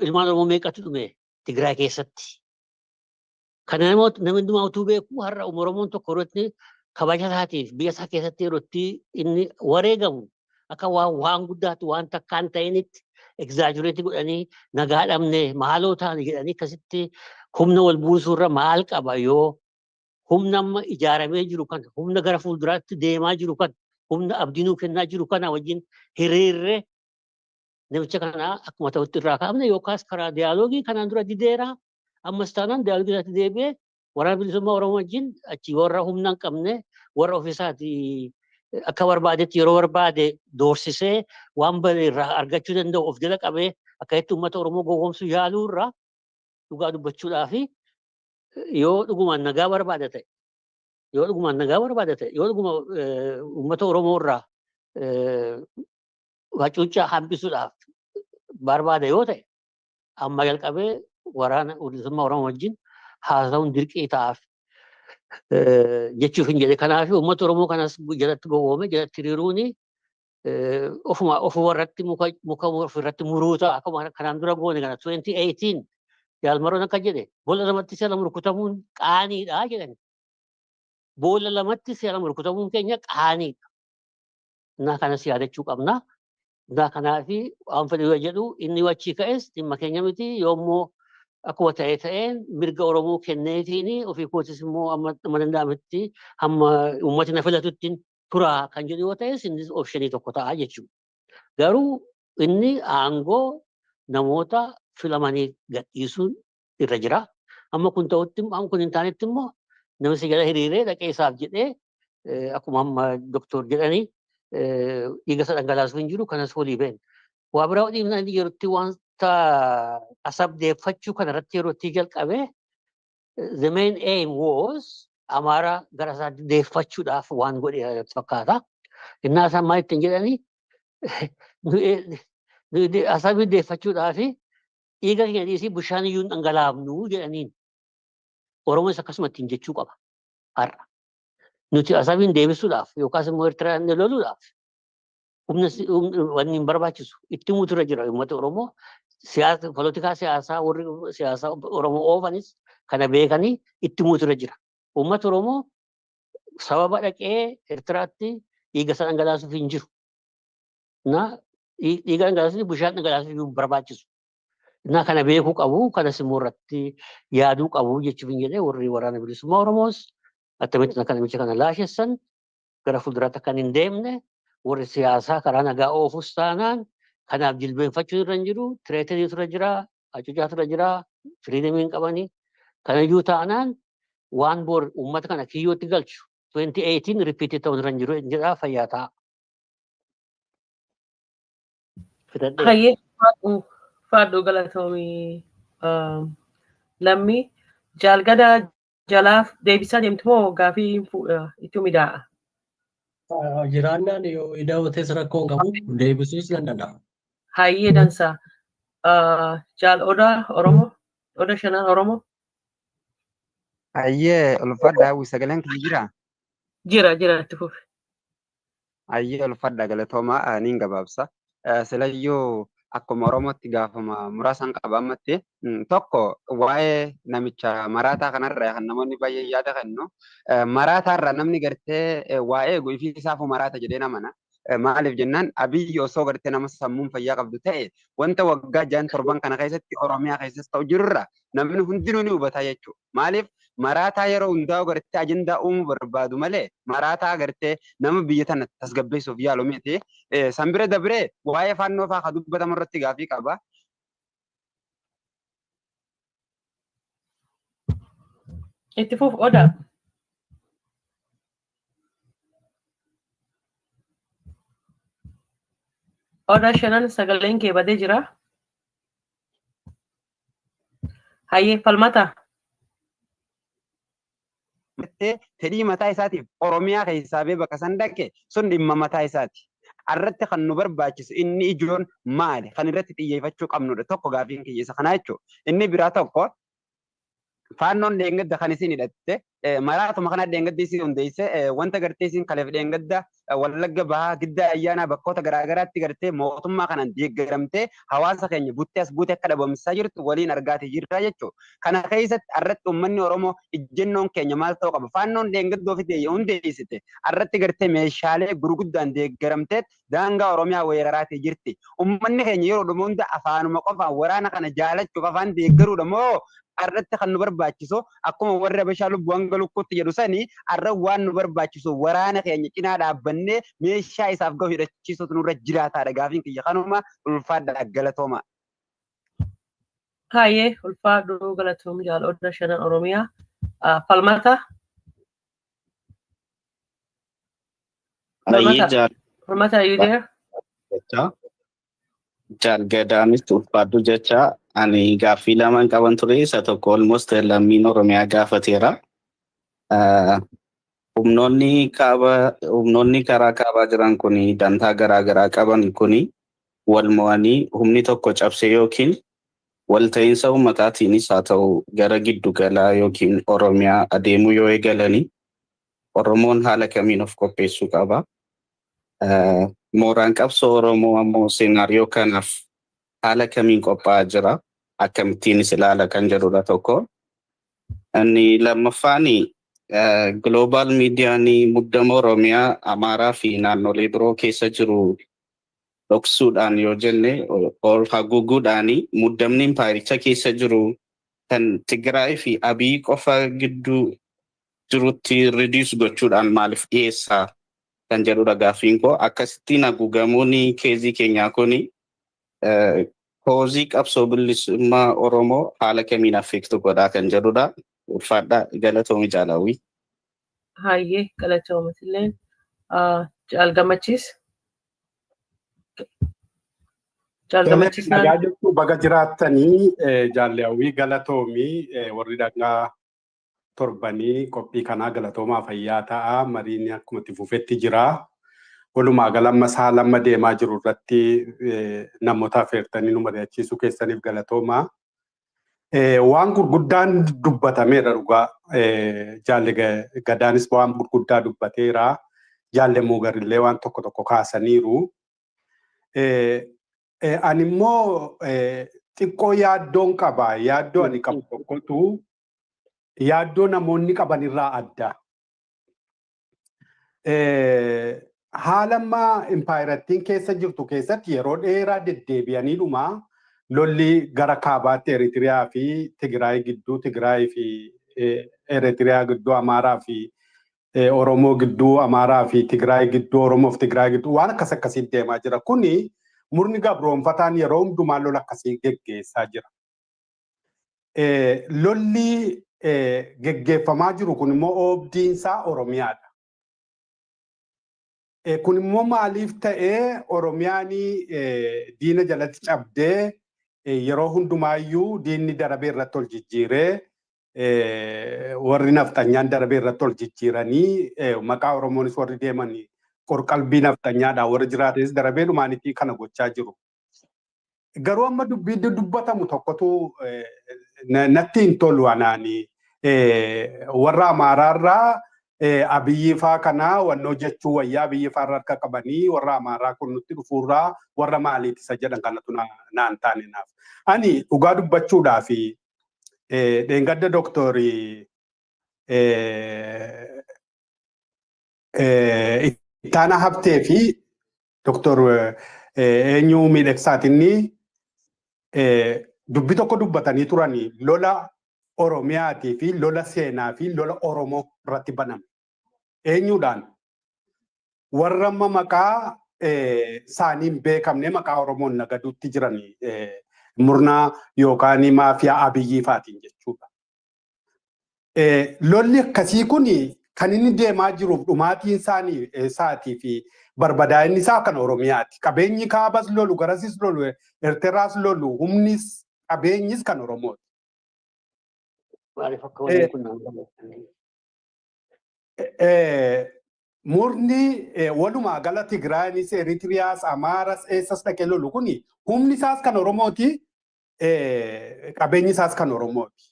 ilmaan Oromoo meeqatu dhume Tigraay keessatti? Kana namni hundumaa utuu beeku, har'a Oromoon tokko yeroo kabaja isaatiif biyya isaa keessatti yeroo itti inni wareegamu akka waan guddaatti, waan takkaan ta'initti exaggerate godhanii, nagaa dhabne, maaloo ta'an jedhanii akkasitti humna wal buusuurra maal qaba yoo humna amma ijaaramee jiru kana, humna gara fuulduraatti deemaa jiru kana, humna abdii nuu kennaa jiru kana wajjin hiriirree namicha kana akkuma ta'utti irraa kaafne, yookaas karaa dialogue kanaan dura dideera, ammas taanaan dialogue isaatti deebi'ee Waraana Bilisummaa Oromoo wajjin achi warra humna hin qabne, warra ofiisaati akka barbaadetti yeroo barbaade doorsisee waan bade irraa argachuu danda'u of jala qabee akka itti uummata Oromoo gowwoomsuu yaaluu irraa, dhugaa dubbachuudhaa fi yoo dhugumaan nagaa barbaada ta'e, yoo dhugumaan nagaa barbaada ta'e, yoo dhuguma uummata Oromoo irraa hacuuccaa hambisuudhaaf barbaada yoo ta'e, amma jalqabee Waraana Bilisummaa Oromoo wajjin haasa'uun dirqii ta'aaf jechuuf hin jedhe. Kanaaf uummata Oromoo kanas jalatti gowwoome jalatti hiriiruuni ofuma ofuma irratti muka ofirratti muruu ta'a. Akkuma kanaan dura goone kana 2018 Jaalmaroon akka jedhe, boolla lamatti si'a lama rukutamuun qaaniidha jedhan. Boolla lamatti si'a lama rukutamuun keenya qaaniidha. Innaa kanas yaadachuu qabna. Innaa kanaafi waan fedhe yoo jedhu, inni achii ka'es dhimma keenya miti. Yoommoo akkuma ta'e ta'een mirga Oromoo kenneetiin ofii kootis immoo amma danda'ametti hamma uummati na filatutti tura kan jedhu yoo ta'es, innis option tokko ta'a jechuudha. Garuu inni aangoo namoota filamanii gadhiisuun irra jira. Amma kun ta'utti, amma kun hin taanetti immoo namni si jala hiriiree dhaqee isaaf jedhee akkuma amma doktor jedhanii dhiiga isa dhangalaasuu hin jiru, kanas walii been. Waa biraa dhiibna, inni yerootti wanta Asab deeffachuu kanarratti yeroo itti jalqabee the main aim was Amaara gara isaatti deeffachuudhaaf waan godhe fakkaata. Innaa isaan maal ittiin jedhanii, Asabii deeffachuudhaaf dhiiga keenya dhiisii bishaan iyyuu hin dhangalaafnu jedhaniin. Oromoonis akkasuma ittiin jechuu qaba har'a. Nuti Asabiin deebisuudhaaf yookaas immoo Eertiraan loluudhaaf humna wanni hin barbaachisu itti himuutu irra jira uummata Oromoo. Siyaasa, polotikaa siyaasaa, warri siyaasaa Oromoo oofanis kana beekanii itti himuutu irra jira. Uummata Oromoo sababa dhaqee Eertiraatti dhiiga isaa dhangalaasuuf hin jiru. Na dhiiga dhangalaasuuf, bishaan dhangalaasuuf hin barbaachisu. Na kana beekuu qabu, kanas immoo irratti yaaduu qabu jechuuf hin jedhee. Warri Waraana Bilisummaa Oromoos akkamittiin akka namicha kana laashessan, gara fuulduraatti akka hin deemne, warri siyaasaa karaa nagaa oofus taanaan kanaaf jilbeenfachuu irra hin jiru. Threateniitu irra jira, hacuucaatu irra jira, freedomii hin qabanii. Kanayyuu taanaan waan bor uummata kana kiyyootti galchu 2018 repeat ta'uu irra hin jiru jedhaa, fayyaa ta'a. Fitadhee. Hayyee, faadhu, galatoomii lammii jaalgada jalaaf deebisaa deemtu moo gaafii itti midaa'a? Jiraannaan yoo ida'ates rakkoo hin qabu, deebisuus nan danda'a. Hayyee, dansaa. Jaal Odaa Oromoo, Oda Shanan Oromoo. Hayyee, ulfadha. Hawwi, sagaleen kiyya jiraa? Jira, jira, itti fufi. Hayyee, ulfadha, galatoomaa, niin gabaabsa. Silayyuu akkuma Oromootti gaafama muraasaan qaba ammatti. Tokko, waa'ee namicha maraataa kanarraa kan namoonni baay'een yaada kennu. Maraataarraa namni gartee waa eegu ifii isaafuu maraata jedhee namana. Maaliif jennaan, Abiyyi osoo gartee nama sammuun fayyaa qabdu ta'e, wanta waggaa 6 7n kana keessatti Oromiyaa keessas ta'u jirurra namni hundinuu ni hubataa jechuudha. Maaliif, maraataa yeroo hundaa'u gartee ajandaa uumuu barbaadu malee maraataa gartee nama biyya tana tasgabbeessuuf yaalu miti. San bira dabree waa'ee Faannoo fa'aa kan dubbatamu irratti gaafii qaba. Itti fufu, Odaa. Odaa Shanan, sagaleen kee badee jira. Hayyee, falmata. Gartee fedhii mataa isaatiif Oromiyaa keessaa bee bakka san dhaqe, sun dhimma mataa isaati. Arratti kan nu barbaachisu inni ijoon maali? Kan irratti xiyyeeffachuu qabnudha. Tokko gaafiin kiyya isa kanaa jechuudha. Inni biraa tokko Faannoon dheengadda kan isin hidhatte, maraatuma kana dheengadda isin hundeesse, wanta gartee isin kaleef dheengadda Wallagga Bahaa, Giddaa Ayyaanaa, bakkoota garaagaraatti gartee mootummaa kanaan deeggaramtee hawaasa keenya buttee as buutee akka dhabamsiisaa jirtu waliin argaatii jirra jechuudha. Kana keessatti irratti uummanni Oromoo ejjennoon keenya maal ta'uu qaba? Faannoon dheengadda ofitti hundeessite irratti gartee meeshaalee gurguddaan deeggaramtee daangaa Oromiyaa weeraraatii jirti. Uummanni keenya yeroo dhumu hunda afaanuma qofaan waraana kana jaalachuuf afaan deeggaruudha moo, irratti kan nu barbaachisu akkuma warri Habashaa lubbuu hanga lukkuutti jedhu sani, arra waan nu barbaachisu waraana keenya cinaa dhaabbannee meeshaa isaaf gahu hidhachiisuutu nurra jiraataadha? Gaafiin kiyya kanuma. Ulfaadha, galatooma. Hayyee, ulfaadhu, galatoom, jaal Shanan Oromiyaa. Falmata. Hayyee. Falmata, are you there? Jecha jaal Gadaanis ulfaadhu jecha, ani gaaffii lamaan qaban ture. Isa tokko almost lammiin Oromiyaa gaafateera. Humnoonni kaaba, humnoonni karaa kaabaa jiran kun dantaa garaa garaa qaban kun wal mo'anii humni tokko cabsee yookiin walta'iinsa uummataatiinis haa ta'u gara giddu galaa yookiin Oromiyaa adeemuu yoo eegalanii, Oromoon haala kamiin of qopheessuu qaba? Mooraan qabsoo Oromoo ammoo scenario kanaaf haala kamiin qophaa'aa jira? Akkamittiinis ilaala kan jedhudha tokko. Inni lammaffaan, global miidiyaan muddama Oromiyaa, Amaaraa fi naannolee biroo keessa jiru dhoksuudhaan yoo jenne ol haguuguudhaan, muddamni impaayericha keessa jiru kan Tigraay fi Abiy qofa gidduu jirutti reduce gochuudhaan maaliif dhiyeessaa kan jedhudha gaaffiin koo. Akkasittiin haguugamuun case keenyaa kuni cause qabsoo bilisummaa Oromoo haala kamiin affect godhaa kan jedhudha. Ulfaadhaa, galatoomi, jaalawii. Hayyee, galatoomatilleen. Jaal Gammachiis. Jaal Gammachiis. Nagaa jirtu, baga jiraattanii. Jaalleewwii galatoomii, warri dhagaa torbanii qophii kanaa galatoomaa, fayyaa ta'a. Mariin akkuma itti fufetti jira. Walumaa gala amma saala amma deemaa jiru irratti namoota affeertanii nu mari'achiisuu keessaniif galatoomaa. Waan gurguddaan dubbatameera dhugaa. Jaalle Gadaanis waan gurguddaa dubbateera. Jaalle Muugarillee waan tokko tokko kaasaniiru. Ani immoo xiqqoo yaaddoon qaba. Yaaddoo ani qabu tokkotu yaaddoo namoonni qaban irraa adda. Haala ammaa impaayirattiin keessa jirtu keessatti yeroo dheeraa deddeebi'anii dhuma lolli gara kaabaatti Eritiriyaa fi Tigraay gidduu, Tigraay fi Eritiriyaa gidduu, Amaaraa fi Oromoo gidduu, Amaaraa fi Tigraay gidduu, Oromoo fi Tigraay gidduu waan akkas akkasii deemaa jira. Kuni murni gabroonfataan yeroo hundumaa lola akkasii geggeessaa jira. Lolli geggeeffamaa jiru kun immoo oobdiinsaa Oromiyaadha. Kun immoo maaliif ta'ee, Oromiyaan diina jalatti cabdee yeroo hundumaayyuu diinni darabee irratti ol jijjiiree, warri nafxanyaan darabee irratti ol jijjiiranii, maqaa Oromoonis warri deeman qorqalbii nafxanyaadhaan warri jiraatanis darabee dhumaanitii kana gochaa jiru. Garuu amma dubbii dubbatamu tokkotu natti hin tolu anaani. Warra Amaaraarraa Abiyyi faa kana wannoo jechuu wayyaa, Abiyyi faa irra harka qabanii warra Amaaraa kun nutti dhufuurraa warra maaliiti isa jedhan kanatu naan taane naaf. Ani dhugaa dubbachuudhaa fi dheengadda Dooktorii Ittaanaa Habtee fi Dooktor eenyu Miidhagsaatinni dubbii tokko dubbatanii turanii, lola Oromiyaatii fi lola seenaa fi lola Oromoo irratti baname. Eenyuudhaan? Warra amma maqaa isaanii hin beekamne maqaa Oromoon nagaduutti jiran, murnaa yookaan maafiyaa Abiyyii faatiin jechuudha. Lolli akkasii kun kan inni deemaa jiruuf dhumaatiin isaanii isaatii fi barbadaa'inni isaa kan Oromiyaati. Qabeenyi kaabas lolu, garasis lolu, Eertiraas lolu, humnis qabeenyis kan Oromooti. Maaliif akka waliin kun naan galu? Murni walumaa gala Tigraayinis, Eritiriyaas, Amaaras eessas dhaqee lolu kuni humni isaas kan Oromooti, qabeenyi isaas kan Oromooti.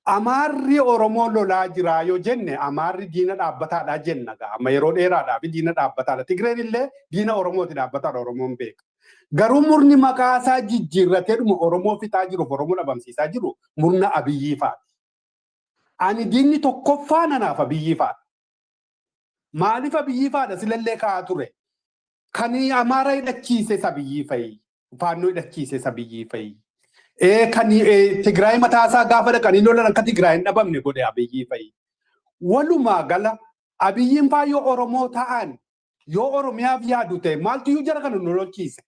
Amaarri Oromoo lolaa jiraa yoo jenne, Amaarri diina dhaabbataadha jenna gaa. Amma yeroo dheeraadhaaf diina dhaabbataadha. Tigreen illee diina Oromooti, dhaabbataadha, Oromoon beeka. Garuu murni maqaa isaa jijjiirratee dhuma Oromoo fixaa jiruuf Oromoo dhabamsiisaa jiru murna Abiyyii fa'aati. Ani diinni tokkoffaa nanaaf Abiyyii fa'aadha. Maaliif Abiyyii fa'aadha silallee kaa'aa ture? Kan Amaara hidhachiise Abiyyii fa'i. Faannoo hidhachiise Abiyyii fa'i. Kan Tigraay mataa isaa gaafa dhaqanii lolan akka Tigraay hin dhabamne godhe Abiyyii fa'i. Walumaa gala Abiyyiin faa yoo Oromoo ta'an, yoo Oromiyaaf yaadu ta'e, maaltu iyyuu jara kana nu lolchiise?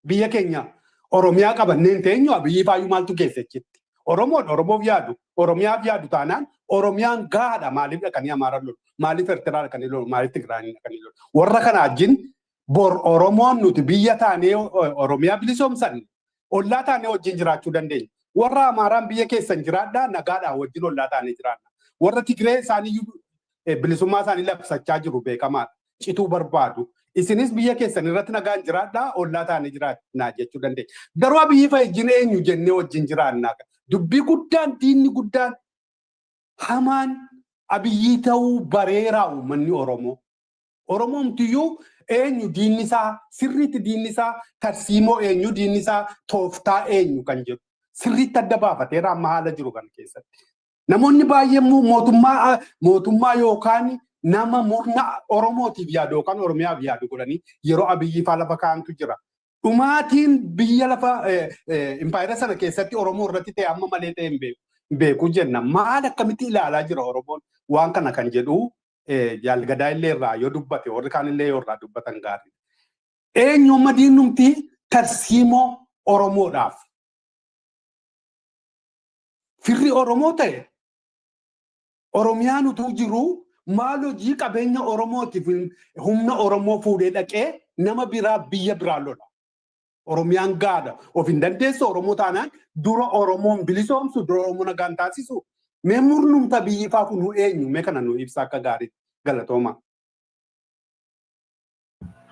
Biyya keenya Oromiyaa qabanneen teenyu Abiyyii faayyuu maaltu geesse achitti? Oromoon Oromoof yaadu, Oromiyaaf yaadu taanaan Oromiyaan gahaadha. Maaliif dhaqanii Amaara lolu? Maaliif Eertiraa dhaqanii lolu? Maaliif Tigraay dhaqanii lolu? Warra kana wajjin bor Oromoon nuti biyya taanee Oromiyaa bilisoomsan ollaa taanee wajjin jiraachuu dandeenya. Warra Amaaraan biyya keessan jiraadhaa, nagaadhaan wajjin ollaa taanee jiraanna. Warra Tigree isaanii bilisummaa isaanii labsachaa jiru, beekamaadha. Cituu barbaadu. Isinis biyya keessan irratti nagaan jiraadhaa, ollaa taanee jiraannaa jechuu dandeenya. Garuu Abiyyi fa'a wajjin eenyu jennee wajjin jiraannaa? Dubbii guddaan, diinni guddaan hamaan Abiyyii ta'uu bareeraa uummanni Oromoo. Oromoomtiyyuu eenyu diinni isaa sirriitti, diinni isaa tarsiimoo eenyu, diinni isaa tooftaa eenyu kan jedhu sirriitti adda baafateera amma haala jiru kana keessatti. Namoonni baay'een mootummaa yookaan nama murna Oromootiif yaadu yookaan Oromiyaaf yaadu godhanii yeroo Abiyyii faa lafa kaa'antu jira. Dhumaatiin biyya lafa impaayera sana keessatti Oromoo irratti ta'e amma malee ta'e hin beeku jenna. Maal, akkamitti ilaalaa jira Oromoon waan kana kan jedhu, Jaalgadaa illee irraa yoo dubbate, warri kaan illee yoo irraa dubbatan gaarii. Eenyu amma diinumti tarsiimoo Oromoodhaaf? Firri Oromoo ta'e Oromiyaan utuu jiru maal hojii qabeenya Oromootiif humna Oromoo fuudhee dhaqee nama biraa biyya biraa lola? Oromiyaan gaadha. Of hin dandeessu Oromoo taanaan dura Oromoon bilisoomsu, dura Oromoo nagaan taasisu. Mee murnumta biyyi faa kun eenyu? Mee kana nu ibsa akka gaariitti, galatooma.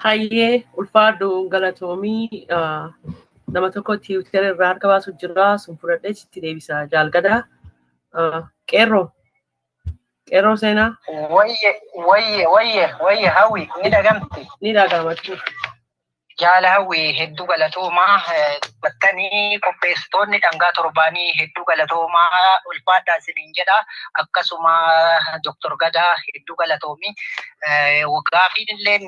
Hayyee, ulfaadhu, galatoomii. Nama tokko Twitter irraa harka baasu jira, sun fudhadhee sitti deebisa, Jaalgadaa. Qeerroo. Qeerroo seenaa. Wayye, wayye, wayye, wayye, Hawwi, ni dhagamti. Ni dhagama. Jaala Hawwi, hedduu galatoomaa. Dubbattanii qopheessitoonni dhangaa torbaanii, hedduu galatoomaa, ulfaadhaa isiniin jedha. Akkasuma Dr. Gadaa, hedduu galatoomi. Gaafiin illee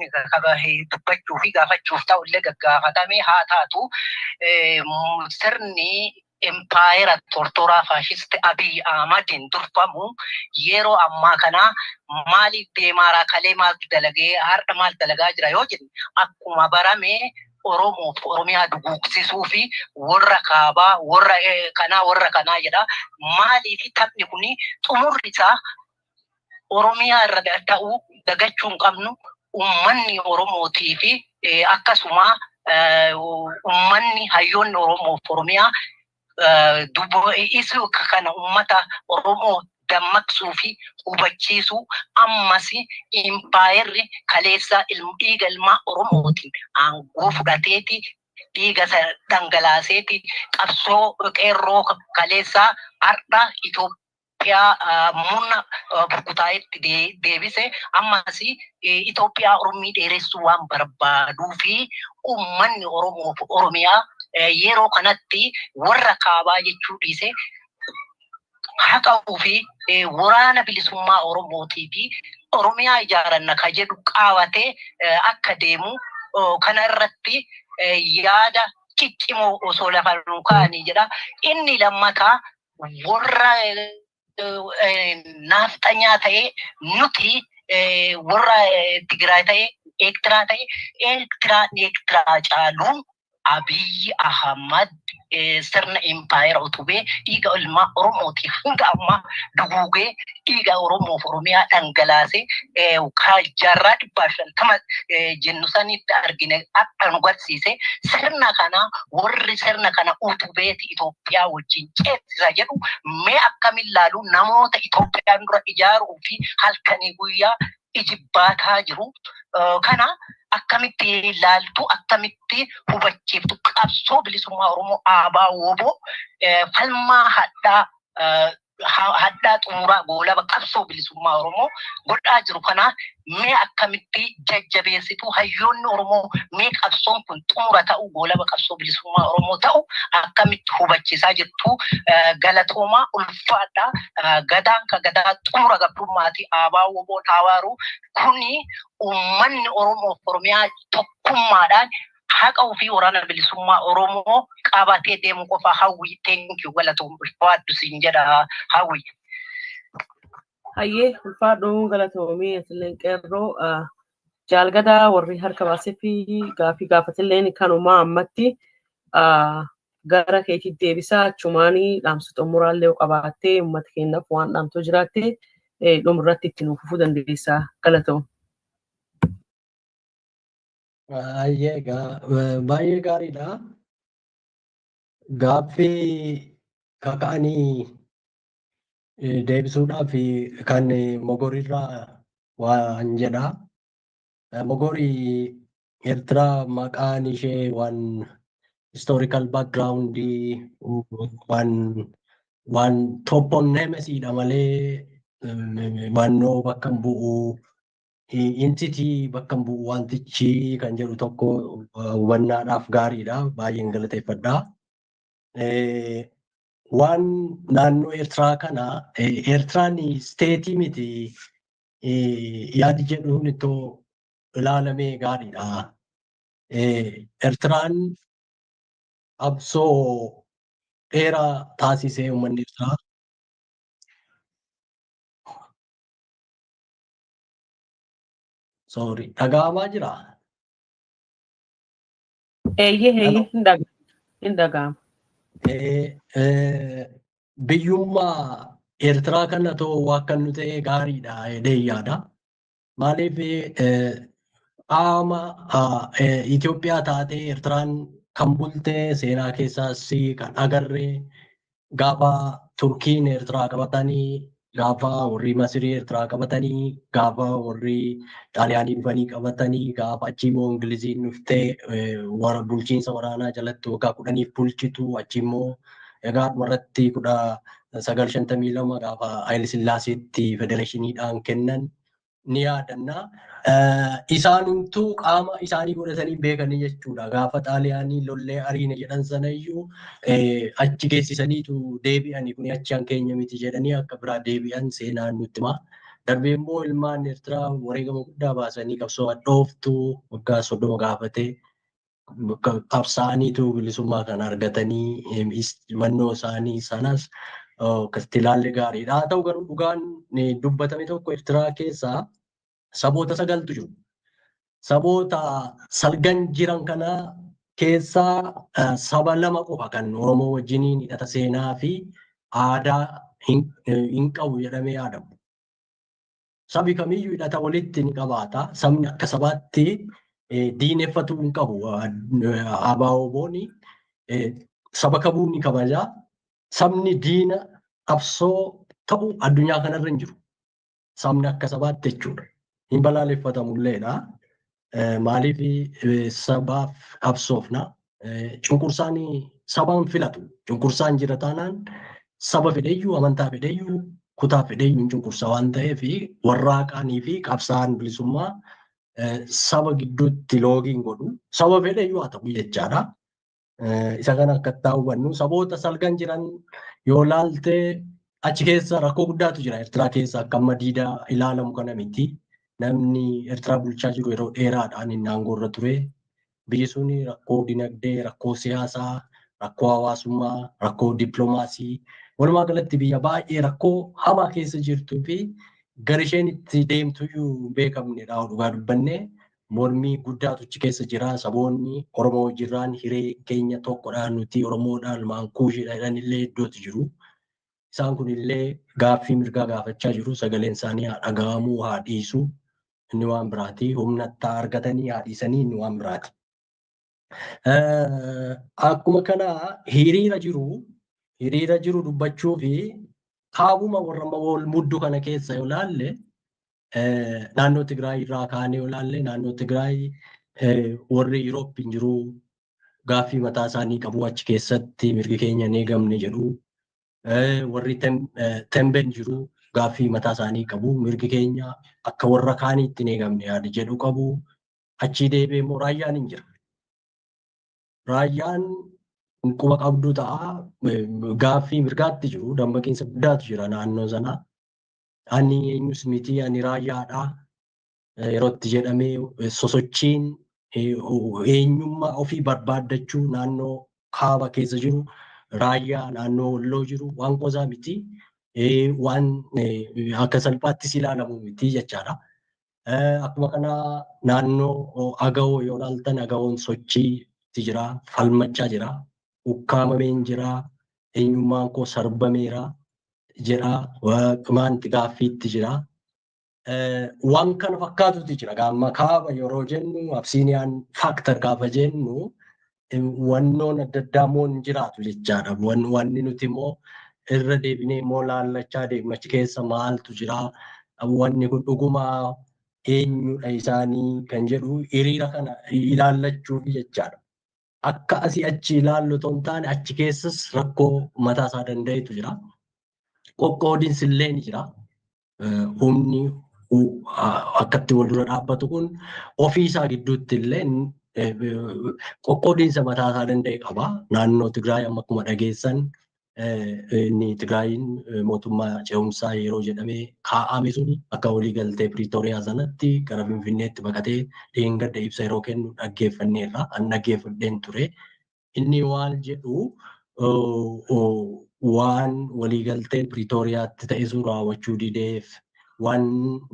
dubbachuu fi gaafachuuf ta'u illee gaggaafatame haa taatu. Sirni impaayera tortoraa faashisti Abiy Ahmadiin durfamu yeroo ammaa kana maaliif deemaaraa, kalee maal dalagee, har'a maal dalagaa jira yoo jenne, akkuma barame Oromoof Oromiyaa duguugsisuu fi warra kaabaa, warra kanaa, warra kanaa jedha. Maaliif taphni kun xumurri isaa Oromiyaa irra ta'uu dagachuu hin qabnu. Uummanni Oromootii fi akkasuma uummanni hayyoonni Oromoof Oromiyaa isu kana uummata Oromoo dammaqsuu fi hubachiisuu, ammas impaayerri kaleessa dhiiga ilmaa Oromootiin aangoo fudhateeti, dhiiga dhangalaaseeti, qabsoo qeerroo kaleessaa har'a Itoophiyaa murna burkutaa'etti deebise, ammas Itoophiyaa Oromii dheeressuu waan barbaaduu fi uummanni Oromoo fi Oromiyaa yeroo kanatti warra kaabaa jechuu dhiise haqa fi waraana bilisummaa Oromootii fi Oromiyaa ijaaranna ka jedhu qabatee akka deemu kana irratti yaada ciccimoo osoo lafa nu kaa'anii jedha. Inni lammataa, warra naafxanyaa ta'ee, nuti warra Tigraay ta'ee, Eertiraa ta'e, Eertiraan Eertiraa caaluun Abiyyi Ahmad sirna impaayera utubee dhiiga ilmaa Oromootii hanga ammaa duguugee, dhiiga Oromoof Oromiyaa dhangalaasee, jaarraa 150 jennu sanitti argine akka nu garsiise, sirna kana warri sirna kana utubeeti Itoophiyaa wajjin ceesisa jedhu mee akkamiin laalu? Namoota Itoophiyaan dura ijaaruu fi halkanii guyyaa ijibbaataa jiru kana akkamitti ilaaltu, akkamitti hubachiiftu? Qabsoo bilisummaa Oromoo, ABO WBO, falmaa hadhaa Hadhaa xumuraa goolaba qabsoo bilisummaa Oromoo godhaa jiru kana mee akkamitti jajjabeessitu? Hayyoonni Oromoo mee qabsoon kun xumura ta'u, goolaba qabsoo bilisummaa Oromoo ta'u akkamitti hubachiisaa jirtu? Galatoomaa, ulfaadhaa. Gadaan ka gadaa xumura gabrummaati. Aabaa woboon hawaaru kuni uummanni Oromoo Oromiyaa tokkummaadhaan haqa ofii waraana bilisummaa Oromoo qabatee deemu qofa hawwi. Thank you, galatoom, ulfaadhu siin jedha, Hawwi. Hayyee, ulfaadhu, galatoomii. Asilleen qeerroo jaalgadaa warri harka baasee fi gaafii gaafatilleen kanumaa ammatti gara keetii deebisaa. Achumaanii dhaamsa xumuraallee qabaattee uummata keenyaaf waan dhaamtoo jiraatte dhumarratti itti nuuf fufuu dandeessaa, galatoom. Baay'ee baay'ee gaariidha. Gaaffii kaka'anii deebisuudhaaf kan Mogorirraa waan jedha. Mogorii Eertiraa maqaan ishee waan historical background, waan toponymsiidha malee mannoo bakka hin bu'u, entity bakka hin bu'u wantichi kan jedhu tokko hubannaadhaaf gaariidha. Baay'een galateeffadha. Waan naannoo Eertiraa kana, Eertiraan state miti yaadi jedhuun ittoo ilaalamee gaariidha. Eertiraan qabsoo dheeraa taasisee uummanni Eertiraa. Sorry, dhaga'amaa jiraa? Eeyyee, eeyyee, hin dhaga'ama. Biyyummaa Eertiraa kana too akka nu ta'e gaariidha jedhee yaada. Maaliif, qaama Itoophiyaa taatee Eertiraan kan bulte seenaa keessaas kan agarre, gaafa Turkiin Eertiraa qabatanii, gaafa warri Masirii Eertiraa qabatanii, gaafa warri Xaaliyaanii dhufanii qabatanii, gaafa achi immoo Ingiliziin dhuftee bulchiinsa waraanaa jalatti waggaa 10f bulchitu, achi immoo egaa dhumarratti 1952 gaafa Haayile Sillaaseetti federeeshiniidhaan kennan ni yaadanna. Isaanumtuu qaama isaanii godhatanii beekanii jechuudha. Gaafa Xaaliyaanii lollee ariine jedhan sanayyuu achi geessisaniitu deebi'anii, kun achi an keenya miti jedhanii akka biraa deebi'an seenaan nutti hima. Darbee immoo ilmaan Eertiraa wareegama guddaa baasanii qabsoo hadhooftuu waggaa 30 gaafatee qabsaa'aniitu bilisummaa kana argatanii mannoo isaanii sanas akkasitti ilaalle gaariidha. Haa ta'u garuu dhugaan dubbatame tokko, Eertiraa keessaa saboota sagaltu jiru. Saboota salgan jiran kana keessaa saba lama qofa kan Oromoo wajjiniin hidhata seenaa fi aadaa hin qabu jedhamee yaadamu. Sabi kamiyyuu hidhata walitti ni qabaata. Sabni akka sabaatti diineffatuu hin qabu. ABO'n saba kamuu ni kabaja. Sabni diina qabsoo ta'u addunyaa kanarra hin jiru. Sabni akka sabaatti jechuudha. Hin balaaleffatamulleedha. Maaliif, sabaaf qabsoofna. Cunqursaan sabaan filatu. Cunqursaan jira taanaan saba fedheyyuu, amantaa fedheyyuu, kutaa fedheyyuu hin cunqursa waan ta'eef, warraaqaanii fi qabsaa'aan bilisummaa saba gidduutti loogiin godhu. Saba fedheyyuu haa ta'u jechaadha. Isa kana akka itti hubannu, saboota salgan jiran yoo laalte achi keessa rakkoo guddaatu jira. Eertiraa keessa akka amma diidaa ilaalamu kana miti. Namni Eertiraa bulchaa jiru yeroo dheeraadhaan inni aangoo irra ture. Biyyi sun rakkoo dinagdee, rakkoo siyaasaa, rakkoo hawaasummaa, rakkoo dippiloomaasii, walumaa galatti biyya baay'ee rakkoo hamaa keessa jirtuu fi gara isheen itti deemtuyyuu hin beekamnedha dhugaa dubbannee. Mormii guddaatu achi keessa jira. Saboonni Oromoo jiraan hiree keenya tokkodha, nuti Oromoodha, ilmaan Kuushiidha jedhan illee iddootu jiru. Isaan kun illee gaaffii mirgaa gaafachaa jiru. Sagaleen isaanii haa dhaga'amuu haa dhiisu. Inni waan biraati. Humna argatanii haa dhiisanii, inni waan biraati. Akkuma kana hiriira jiru dubbachuu fi kaabuma warra wal muddu kana keessa yoo laalle, naannoo Tigraay irraa kaanee yoo laalle, naannoo Tigraay warri Yuuroop hin jiru, gaaffii mataa isaanii qabu achi keessatti, mirgi keenya hin eegamne jedhu. Warri Tembeen jiru, gaaffii mataa isaanii qabu. Mirgi keenya akka warra kaaniitti hin eegamne yaada jedhu qabu. Achii deebi'ee immoo raayyaan hin jira. Raayyaan quba qabdu ta'a. Gaaffii mirgaatti jiru. Dammaqiinsa guddaatu jira naannoo sana. Ani eenyus miti, ani raayyaadha. Yeroo itti jedhamee sosochiin eenyummaa ofii barbaaddachuu naannoo kaaba keessa jiru, raayyaa naannoo Walloo jiru waan qoosaa miti. Waan akka salphaattis ilaalamu miti jechaadha. Akkuma kana naannoo Agawoo yoo ilaaltan, Agawoon sochiitti jira, falmachaa jira, ukkaamameen jira, eenyummaan koo sarbameera jedha, Qimaanti gaaffiitti jira. Waan kana fakkaatutu jira. Gaamma kaaba yeroo jennu, Absiiniyaan factor gaafa jennu, wannoon adda addaa immoo hin jiraatu jechaadha. Wanni nuti immoo irra deebinee immoo laallachaa deemnu achi keessa maaltu jira? Wanni kun dhuguma eenyudha isaanii kan jedhu hiriira kana ilaallachuuf jechaadha. Akka asii achi ilaallu otoo hin taane, achi keessas rakkoo mataa isaa danda'etu jira. Qoqqoodinsi illee ni jira. Humni akkatti wal dura dhaabbatu kun ofii isaa gidduutti illee qoqqoodinsa mataa isaa danda'e qaba. Naannoo Tigraay amma akkuma dhageessan, inni Tigraayin mootummaa ce'umsaa yeroo jedhamee kaa'ame suni akka walii galtee Piriitooriyaa sanatti gara Finfinneetti baqatee dheengadda ibsa yeroo kennu dhaggeeffanneerra. An dhaggeeffadheen ture. Inni waan jedhu, waan waliigalteen Piriitooriyaatti ta'e sun raawwachuu dideef, waan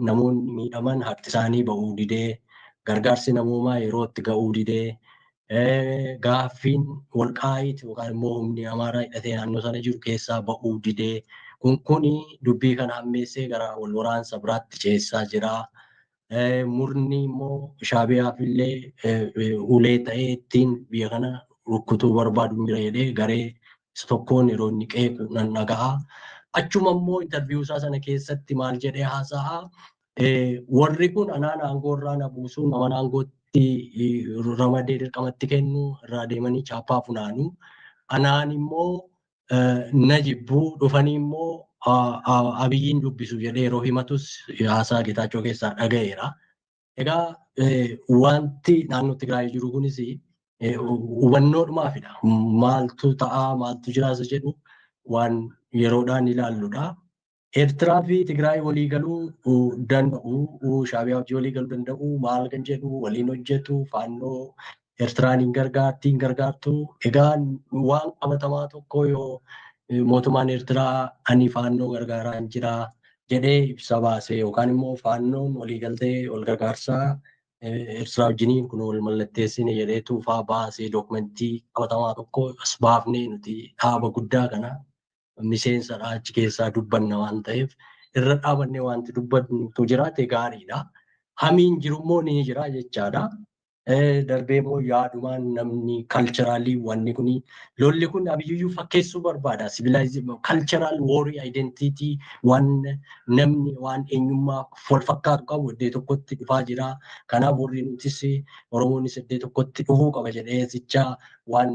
namoonni miidhaman haqti isaanii ba'uu didee, gargaarsi namoomaa yeroo itti ga'uu didee, gaaffiin Walqaayiit yookaan immoo humni Amaaraa hidhatee naannoo sana jiru keessaa ba'uu didee, kun kuni dubbii kana hammeessee gara wal waraansa biraatti ceessaa jira. Murni immoo Shaabiyaaf illee ulee ta'ee ittiin biyya kana rukkutuu barbaadu jira jedhee garee isa tokkoon yeroo inni qeequ nan dhaga'a. Achuma immoo interview isaa sana keessatti maal jedhee haasa'a? Warri kun anaan aangoo irraa na buusuu, nama aangootti ramadee dirqamatti kennu irraa deemanii chaappaa funaanu. Anaan immoo na jibbuu dhufanii immoo Abiyyiin dubbisu jedhee yeroo himatus haasaa Geetaachoo keessaa dhaga'eera. Egaa wanti naannoo Tigraay jiru kunis hubannoodhumaafidha. Maaltu ta'aa, maaltu jiraasa jedhu waan yeroodhaan ilaalludha. Eertiraa fi Tigraay walii galuu danda'u, Shaabiyaa wajjin walii galuu danda'u, maal kan jedhu waliin hojjetu, Faannoo Eertiraan hin gargaarti, hin gargaartu. Egaa waan qabatamaa tokko yoo mootummaan Eertiraa ani Faannoo gargaaraa hin jira jedhee ibsa baase, yookaan immoo Faannoon waliigaltee wal gargaarsaa Eertiraa wajjiniin kun wal mallatteessine jedhee tuufaa baasee, dookumentii qabatamaa tokko as baafnee, nuti dhaaba guddaa kana miseensadha, achi keessaa dubbanna waan ta'eef irra dhaabannee wanti dubbantu jiraate gaariidha. Hamiin jirummoo ni jira jechaadha. Darbee immoo yaadumaan namni culturally wanni kuni, lolli kun Abiyyiyyuu fakkeessuu barbaada. Cultural war, identity, waan namni waan eenyummaa wal fakkaatu qabu iddoo tokkotti dhufaa jira. Kanaaf warri nutis Oromoonis iddoo tokkotti dhufuu qaba jedhee sicha waan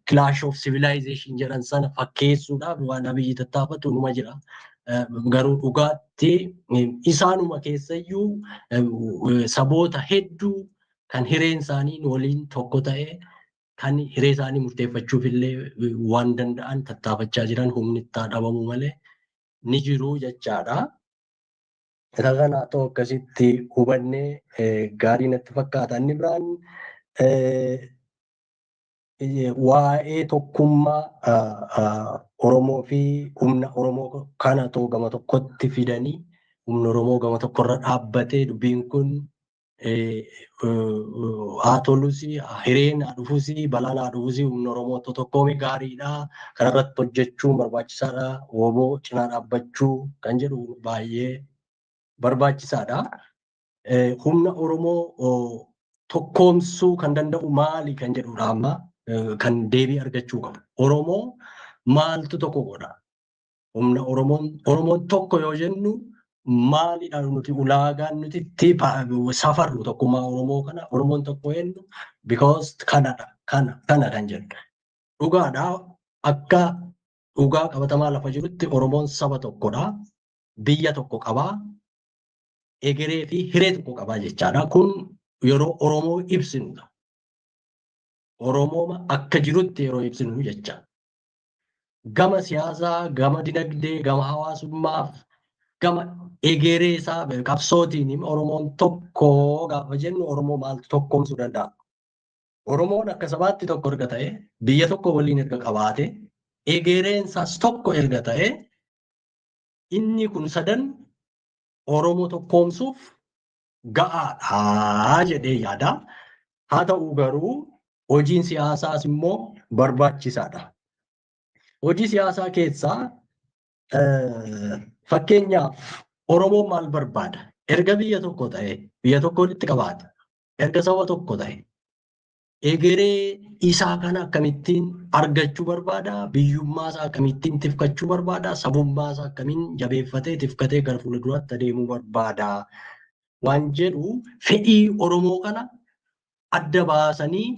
clash of civilization jedhan sana fakkeessuudhaaf waan Abiyyi tattaafatu numa jira. Garuu dhugaatti isaanuma keessayyuu saboota hedduu kan hireen isaanii waliin tokko ta'e, kan hiree isaanii murteeffachuuf illee waan danda'an tattaafachaa jiran, humni itti dhabamu malee ni jiru jechaadha. Isa kana ta'u akkasitti hubannee gaarii natti fakkaata. Inni biraan waa'ee tokkummaa Oromoo fi humna Oromoo kana ta'u gama tokkotti fidanii, humna Oromoo gama tokkorra dhaabbatee, dubbiin kun haa tolus, hireen haa dhufus, balaan haa dhufus, humna Oromoo tokkoome gaariidha. Kanarratti hojjechuun barbaachisaadha. WBO cinaa dhaabbachuu kan jedhu baay'ee barbaachisaadha. Humna Oromoo tokkoomsuu kan danda'u maali kan jedhudha amma kan deebii argachuu qabu. Oromoo maaltu tokko godha? Humna Oromoon tokko yoo jennu maalidha nuti ulaagaan nuti itti safarru tokkummaa Oromoo kana, Oromoon tokko jennu because kanadha, kana kana kan jennu. Dhugaadha, akka Dhugaa qabatamaa lafa jirutti Oromoon saba tokkodha. Biyya tokko qabaa. Egeree fi hiree tokko qabaa jechaadha. Kun yeroo Oromoo ibsinudha. Oromoo akka jirutti yeroo ibsinu jecha. Gama siyaasaa, gama dinagdee, gama hawaasummaaf, gama egeree isaa qabsootiin Oromoon tokko gaafa jennu Oromoo maaltu tokkoomsuu danda'a? Oromoon akka sabaatti tokko erga ta'e, biyya tokko waliin erga qabaate, egereen isaas tokko erga ta'e, inni kun sadan Oromoo tokkoomsuuf ga'aadha jedhee yaada. Haa ta'u garuu hojiin siyaasaas immoo barbaachisaadha. Hojii siyaasaa keessaa fakkeenyaaf Oromoon maal barbaada? Erga biyya tokko ta'e, biyya tokko walitti qabaate, erga saba tokko ta'e, egeree isaa kana akkamittiin argachuu barbaada? Biyyummaa isaa akkamittiin tifkachuu barbaada? Sabummaa isaa akkamiin jabeeffatee tifkatee gara fuulduraatti adeemuu barbaada? Waan jedhu fedhii Oromoo kana adda baasanii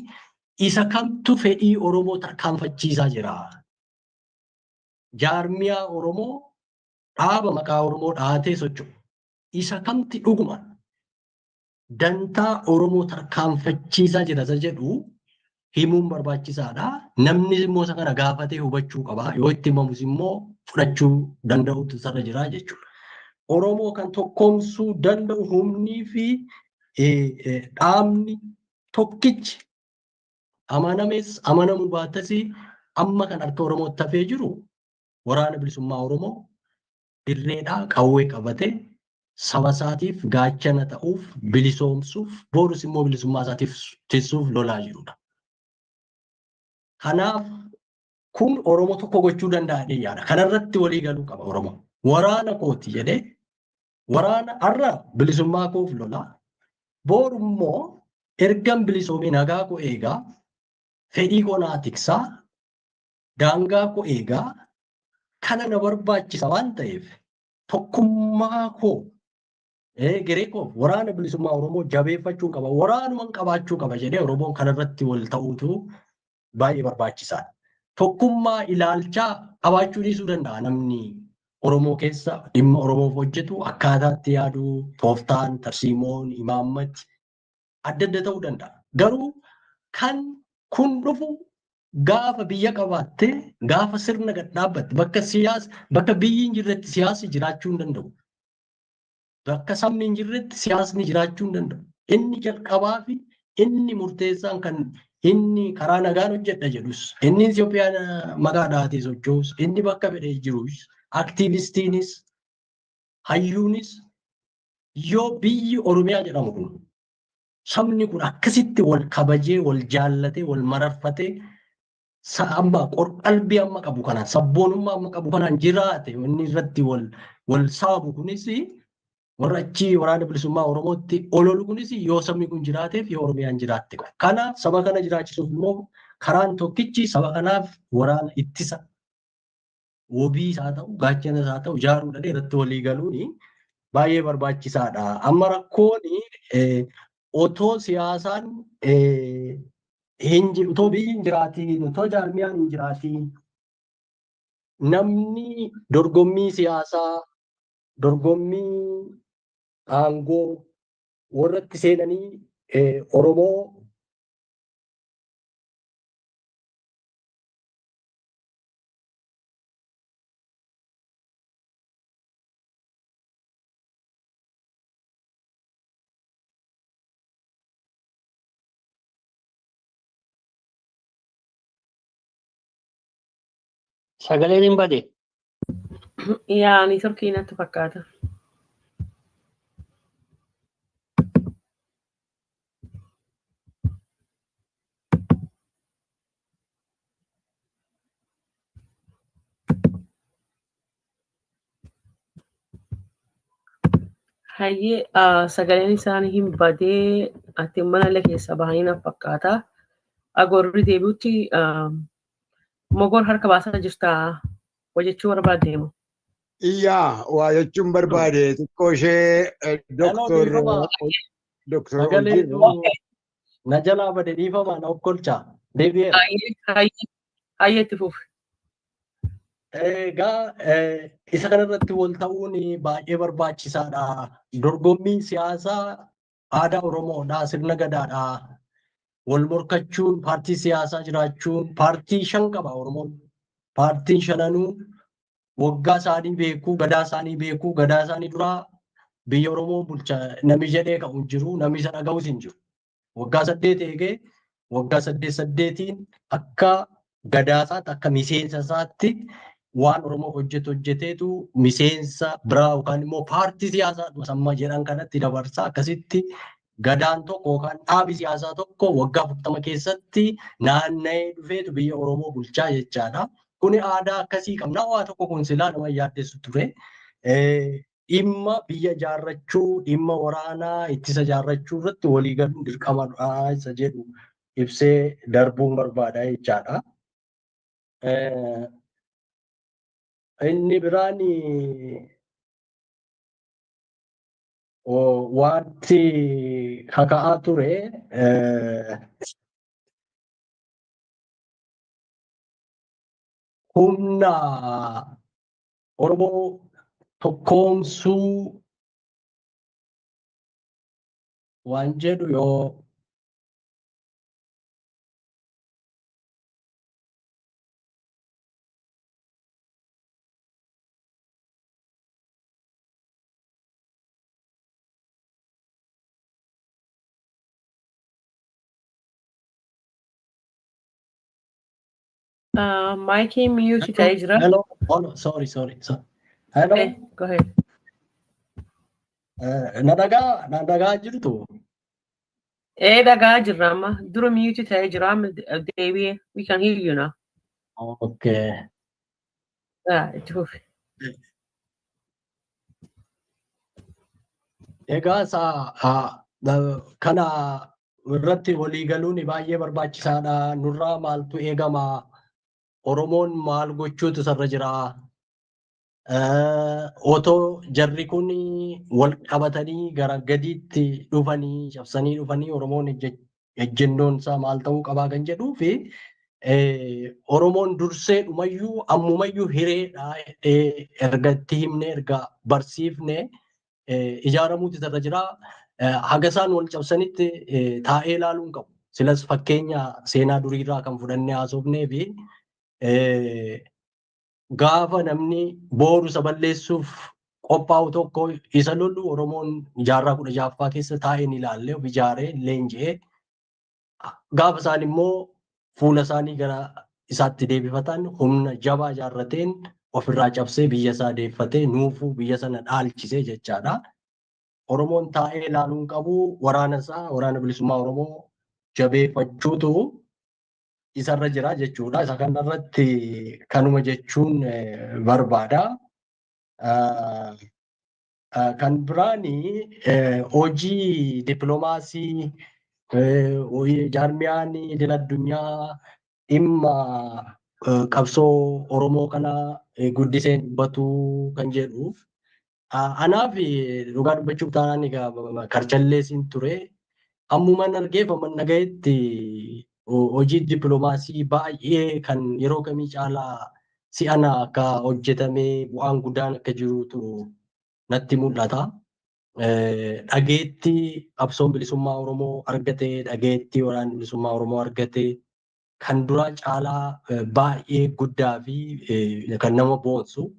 isa kamtu fedhii Oromoo tarkaanfachiisaa jira? Jaarmiyaa Oromoo dhaaba maqaa Oromoo dhahatee socho'u. Isa kamti dhuguma dantaa Oromoo tarkaanfachiisaa jira isa jedhu himuun barbaachisaadha. Namni immoo isa kana gaafatee hubachuu qaba. Yoo itti himamus immoo fudhachuu danda'utu isarra jira jechuudha. Oromoo kan tokkoomsuu danda'u humnii fi dhaabni tokkichi amanames amanamuu baatas amma kan harka Oromootti hafee jiru waraana bilisummaa Oromoo dirreedhaa qawwee qabatee saba isaatiif gaachana ta'uuf bilisoomsuuf borus immoo bilisummaa isaatiif tissuuf lolaa jirudha. Kanaaf kun Oromoo tokko gochuu danda'a jedhee yaada. Kanarratti walii galuu qaba Oromoo. Waraana kooti jedhee waraana har'a bilisummaa koof lolaa boru immoo ergan bilisoomee nagaa koo eegaa fedhii koo naa tiksaa daangaa koo eegaa kana na barbaachisa waan ta'eef tokkummaa koo egeree koo waraana bilisummaa Oromoo jabeeffachuu qaba waraanuman qabaachuu qaba jedhee Oromoon kanarratti wal ta'uutu baay'ee barbaachisaadha. Tokkummaa ilaalchaa qabaachuu dhiisuu danda'a namni Oromoo keessa dhimma Oromoof hojjetu akkaataatti yaadu tooftaan, tarsiimoon, imaammati adda adda ta'uu danda'a. Garuu kan kun dhufu gaafa biyya qabaatte gaafa sirna gad dhaabbatte bakka siyaasa bakka biyyi hin jirretti siyaasni jiraachuu hin danda'u. Bakka sabni hin jirretti siyaasni jiraachuu hin danda'u. Inni jalqabaa fi inni murteessaan kan inni karaa nagaan hojjedha jedhus inni Itoophiyaan maqaa dhahatee socho'us inni bakka fedhee jirus aktiivistiinis hayyuunis yoo biyyi Oromiyaa jedhamu kun sabni kun akkasitti wal kabajee wal jaallatee wal mararfatee amma qorqalbii amma qabu kanaan sabboonummaa amma qabu kanaan jiraate inni irratti wal wal saabu kunis warra achii waraana bilisummaa Oromootti ololu kunis yoo sabni kun jiraateef yoo Oromiyaan jiraatte. Kanaaf saba kana jiraachisuuf immoo karaan tokkichi saba kanaaf waraana ittisa wabii isaa ta'u gaachana isaa ta'u ijaaruudhaan irratti walii galuun baay'ee barbaachisaadha. Amma rakkoon otoo siyaasaan otoo biyyi hin jiraatiin otoo jaarmiyaan hin jiraatiin namni dorgommii siyaasaa dorgommii aangoo warratti seenanii Oromoo Sagaleen hin bade. Yaa neetworkii natti fakkaata. Hayyee sagaleen isaanii hin badee ati mana illee keessa bahanii na fakkaata. Agorri deebi'utti mogor harka baasaa jirta hojjechuu barbaaddeemu. Iyyaa waa jechuun barbaade xiqqoo ishee doktor doktor Na jalaa bade dhiifama na okkolchaa. Deebi'eera. Hayyee itti fufi. Egaa isa kanarratti wal ta'uun baay'ee barbaachisaadha. Dorgommiin siyaasaa aadaa Oromoodha, sirna gadaadha. Wal morkachuun, paartii siyaasaa jiraachuun, paartii 5 qaba Oromoon. Paartiin shananuu waggaa isaanii beekuu, gadaa isaanii beekuu, gadaa isaanii duraa biyya Oromoo bulcha namni jedhee ka'u hin jiru, namni isa dhaga'us hin jiru. Waggaa 8 eegee waggaa 8 8iin akka gadaa isaatti, akka miseensa isaatti waan Oromoo hojjetu hojjeteetu miseensa biraa yookaan immoo paartii siyaasaa samma jedhan kanatti dabarsa. Akkasitti gadaan tokko yookaan dhaabi siyaasaa tokko waggaa 40 keessatti naanna'ee dhufeetu biyya Oromoo bulchaa jechaadha. Kuni aadaa akkasii qabna. Waa tokko kun silaa nama yaaddessu ture. Dhimma biyya ijaarrachuu, dhimma waraanaa ittisa ijaarrachuu irratti walii galuun dirqamadha isa jedhu ibsee darbuun barbaada jechaadha. Inni biraan wanti kaka'aa ture humna Oromoo tokkoomsuu waan jedhu yoo Mikey mute ta'ee jira. Hello. Oh, no, sorry, sorry. So, hello. Okay, go ahead. Na dhagaa jirtu? Eh, dhagaa jirra amma. Dura mute ta'ee jira amma deebi'ee. We can hear you now. Okay. Ah, itti fufi. Egaa isa kana irratti walii galuun baay'ee barbaachisaadha. Nurraa maaltu eegama? Oromoon maal gochuutu isarra jira? Otoo jarri kun wal qabatanii gara gadiitti dhufanii cabsanii dhufanii Oromoon ejjennoon isaa maal ta'uu qabaa kan jedhuu fi Oromoon dursee dhumayyuu ammumayyuu hireedha erga itti himne, erga barsiifne, ijaaramuutu isarra jira. Haga isaan wal cabsanitti taa'ee ilaaluu hin qabu. Silas fakkeenya seenaa duriirraa kan fudhannee haasofnee fi gaafa namni booru isa balleessuuf qophaa'u tokko isa lolu Oromoon jaarraa 16ffaa keessa taa'ee ni ilaalle, of ijaaree leenji'ee, gaafa isaan immoo fuula isaanii gara isaatti deebifatan humna jabaa ijaarrateen ofirraa cabsee biyya isaa deeffatee nuufuu biyya sana dhaalchisee jechaadha. Oromoon taa'ee ilaaluu hin qabu. Waraana isaa, waraana bilisummaa Oromoo jabeeffachuutu isarra jira jechuudha. Isa kanarratti kanuma jechuun barbaada. Kan biraani hojii dippiloomaasii, jaarmiyaan idil addunyaa dhimma qabsoo Oromoo kana guddisee dubbatu kan jedhu. Anaaf dhugaa dubbachuuf taanaan egaa karchalleesiin ture. Ammumaan argeef amman dhagayetti hojii dippiloomaasii baay'ee kan yeroo kamii caalaa si'ana akka hojjetamee bu'aan guddaan akka jirutu natti mul'ata. Dhageettii qabsoon bilisummaa Oromoo argate, dhageettii waraanni bilisummaa Oromoo argate kan duraa caalaa baay'ee guddaa fi kan nama boonsu.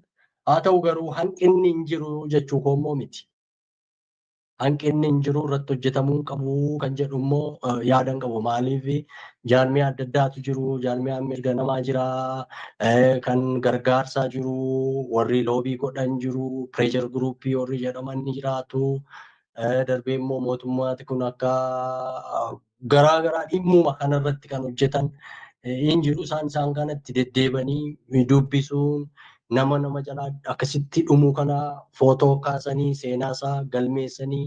Haa ta'u garuu hanqinni hin jiru jechuu koo immoo miti. Hanqinni hin jiru, irratti hojjetamuu qabu kan jedhu immoo yaadan qabu. Maaliif, jaarmiyaa adda addaatu jiru, jaarmiyaan mirga namaa jira, kan gargaarsaa jiru, warri lobby godhan jiru, pressure groupii warri jedhaman ni jiraatu. Darbee immoo mootummaati kun akka garaa garaa dhimmuma kanarratti kan hojjetan hin jiru. Isaan kanatti deddeebanii dubbisuun, nama nama jalaa akkasitti dhumuu kana footoo kaasanii seenaa isaa galmeessanii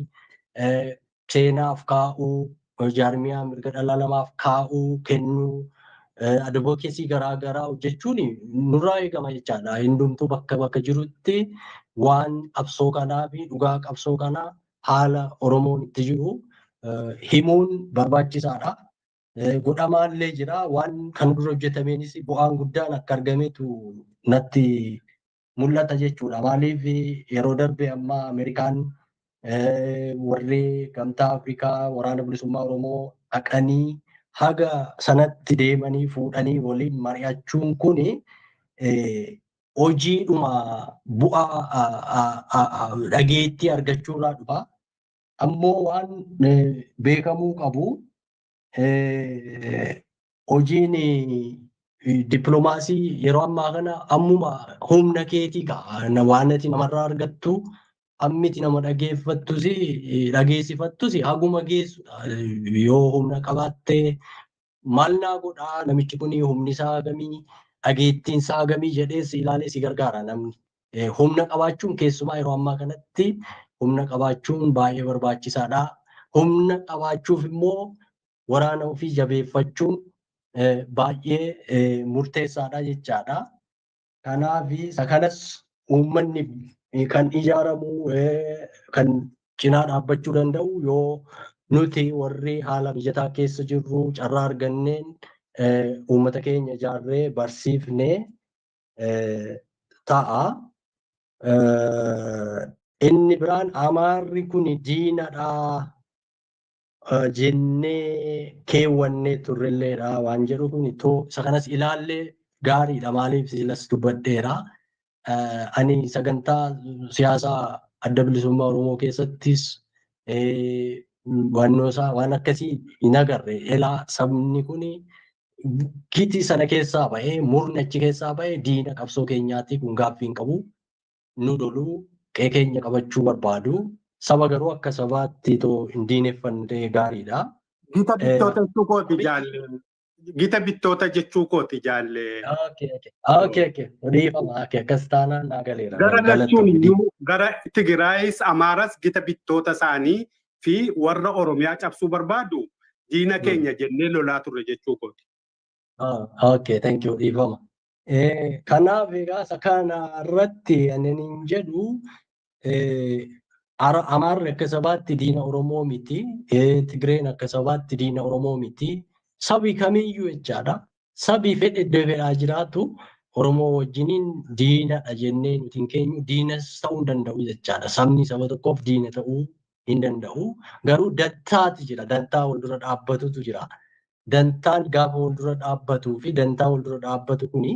seenaaf kaa'uu, jaarmiyaa mirga dhala namaaf kaa'uu, kennuu, advocacy garaa garaa hojjechuun nurraa eegama jechaadha. Hundumtuu bakka bakka jirutti waan qabsoo kanaa fi dhugaa qabsoo kanaa haala Oromoon itti jiru himuun barbaachisaadha. Godhamaallee jira. Waan kan dura hojjetameenis bu'aan guddaan akka argametu natti mul'ata jechuudha. Maaliif, yeroo darbe amma Ameerikaan, warri Gamtaa Afrikaa Waraana Bilisummaa Oromoo dhaqanii haga sanatti deemanii fuudhanii waliin mari'achuun kuni hojiidhuma bu'aa dhageettii argachuurraa dhufa. Ammoo waan beekamuu qabu, hojiin dippiloomaasii yeroo ammaa kana ammuma humna keetii ga'a. Waan ati namarraa argattu, ammiti nama dhageeffattus dhageessifattus haguma geessudha. Yoo humna qabaatte, maal naa godhaa namichi kun, humni isaa hagamii, dhageettiin isaa hagamii jedhee si ilaalee si gargaara namni. Humna qabaachuun, keessumaa yeroo ammaa kanatti humna qabaachuun baay'ee barbaachisaadha. Humna qabaachuuf immoo waraana ofii jabeeffachuun baay'ee murteessaadha jechaadha. Kanaaf isa kanas uummanni kan ijaaramu, kan cinaa dhaabbachuu danda'u, yoo nuti warri haala mijataa keessa jirru carraa arganneen uummata keenya ijaarree barsiifnee ta'a. Inni biraan Amaarri kun diinadha jennee keewwannee turrelleedha waan jedhu kun, isa kanas ilaallee gaariidha. Maaliif, silas dubbadheera. Ani sagantaa siyaasaa Adda Bilisummaa Oromoo keessattis waannoo isaa waan akkasii hin agarre. Elaa sabni kun giti sana keessaa bahee, murni achi keessaa bahee diina qabsoo keenyaati, kun gaaffii hin qabu. Nu loluu, qe'ee keenya qabachuu barbaadu. Saba garuu akka sabaatti too hin diineffanne gaariidha. Gita bittoota jechuu kooti, jaalle. Gita bittoota jechuu kooti, jaalle. Okay. Dhiifama. Okay, akkas taanaan naa galeera. Gara lachuun iyyuu, gara Tigraayis Amaaras, gita bittoota isaanii fi warra Oromiyaa cabsuu barbaadu diina keenya jennee lolaa turre jechuu kooti. Okay, thank you. Dhiifama. Kanaaf egaa isa kana irratti ani hin jedhu, Amaarri akka sabaatti diina Oromoo miti. Tigreen akka sabaatti diina Oromoo miti. Sabi kamiyyuu jechaadha. Sabi fedhe iddoo fedhaa jiraatu Oromoo wajjiniin diinadha jennee nuti hin keenyu, diinas ta'uu hin danda'u jechaadha. Sabni saba tokkoof diina ta'uu hin danda'u. Garuu dantaati jira. Dantaa wal dura dhaabbatutu jira. Dantaan gaafa wal dura dhaabbatuu fi dantaa wal dura dhaabbatu kuni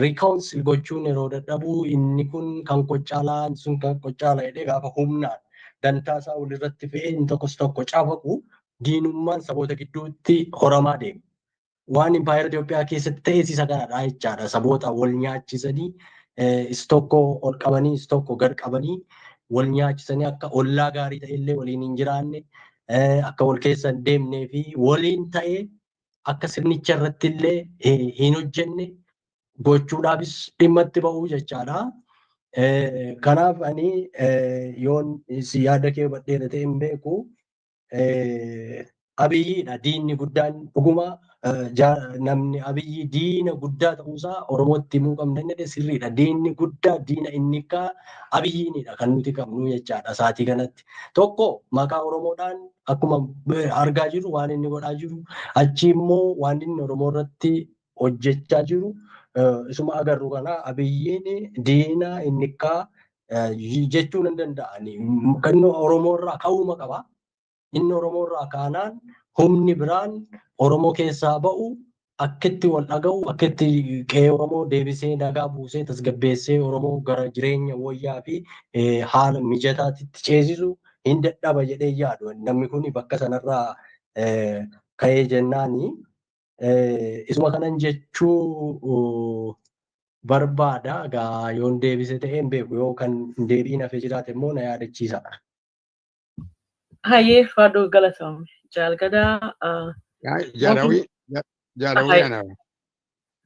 reconcile gochuun yeroo dadhabu, inni kun kan qoccaalaa, sun kan qoccaalaa jedhee gaafa humnaan dantaa isaa walirratti fe'ee inni tokkos tokko cafaqu, diinummaan saboota gidduutti horamaa deema. Waan impaayera Itoophiyaa keessatti ta'es isa kanadha jechaadha. Saboota wal nyaachisanii, is tokko ol qabanii, is tokko gad qabanii, wal nyaachisanii akka ollaa gaarii ta'ellee waliin hin jiraanne, akka wal keessa hin deemnee fi waliin ta'ee akka sirnicha irratti illee hin hojjenne gochuudhaafis dhimma itti ba'uu jechaadha. Kanaaf ani yoon si yaada kee hubadheera ta'e hin beeku. Abiyyiidha diinni guddaan dhuguma. Namni Abiyyi diina guddaa ta'uusaa Oromootti himuu qabna inni sirriidha. Diinni guddaa, diina inni akka Abiyyiinidha kan nuti qabnu jechaadha saatii kanatti. Tokko maqaa Oromoodhaan akkuma argaa jirru waan inni godhaa jiru, achi immoo waan inni Oromoo irratti hojjechaa jiru isuma agarru kana, Abiyyiin diina inni akka jechuu nan danda'ani. Kan Oromoo irraa ka'uuma qaba. Inni Oromoo irraa kaanaan humni biraan Oromoo keessaa ba'u akkitti wal dhaga'u, akkitti qe'ee Oromoo deebisee nagaa buusee tasgabbeessee Oromoo gara jireenya wayyaa fi haala mijataatti ceesisu hin dadhaba jedhee yaadu. Namni kun bakka sanarraa ka'ee jennaani. Isuma kanan jechuu barbaada. Egaa yoon deebise ta'ee hin beeku, yoo kan deebiin hafee jiraate immoo na yaadachiisa. Hayyee, Faaduu, galatoome. Jaalgadaa. Jaalawii, jaalawii ana.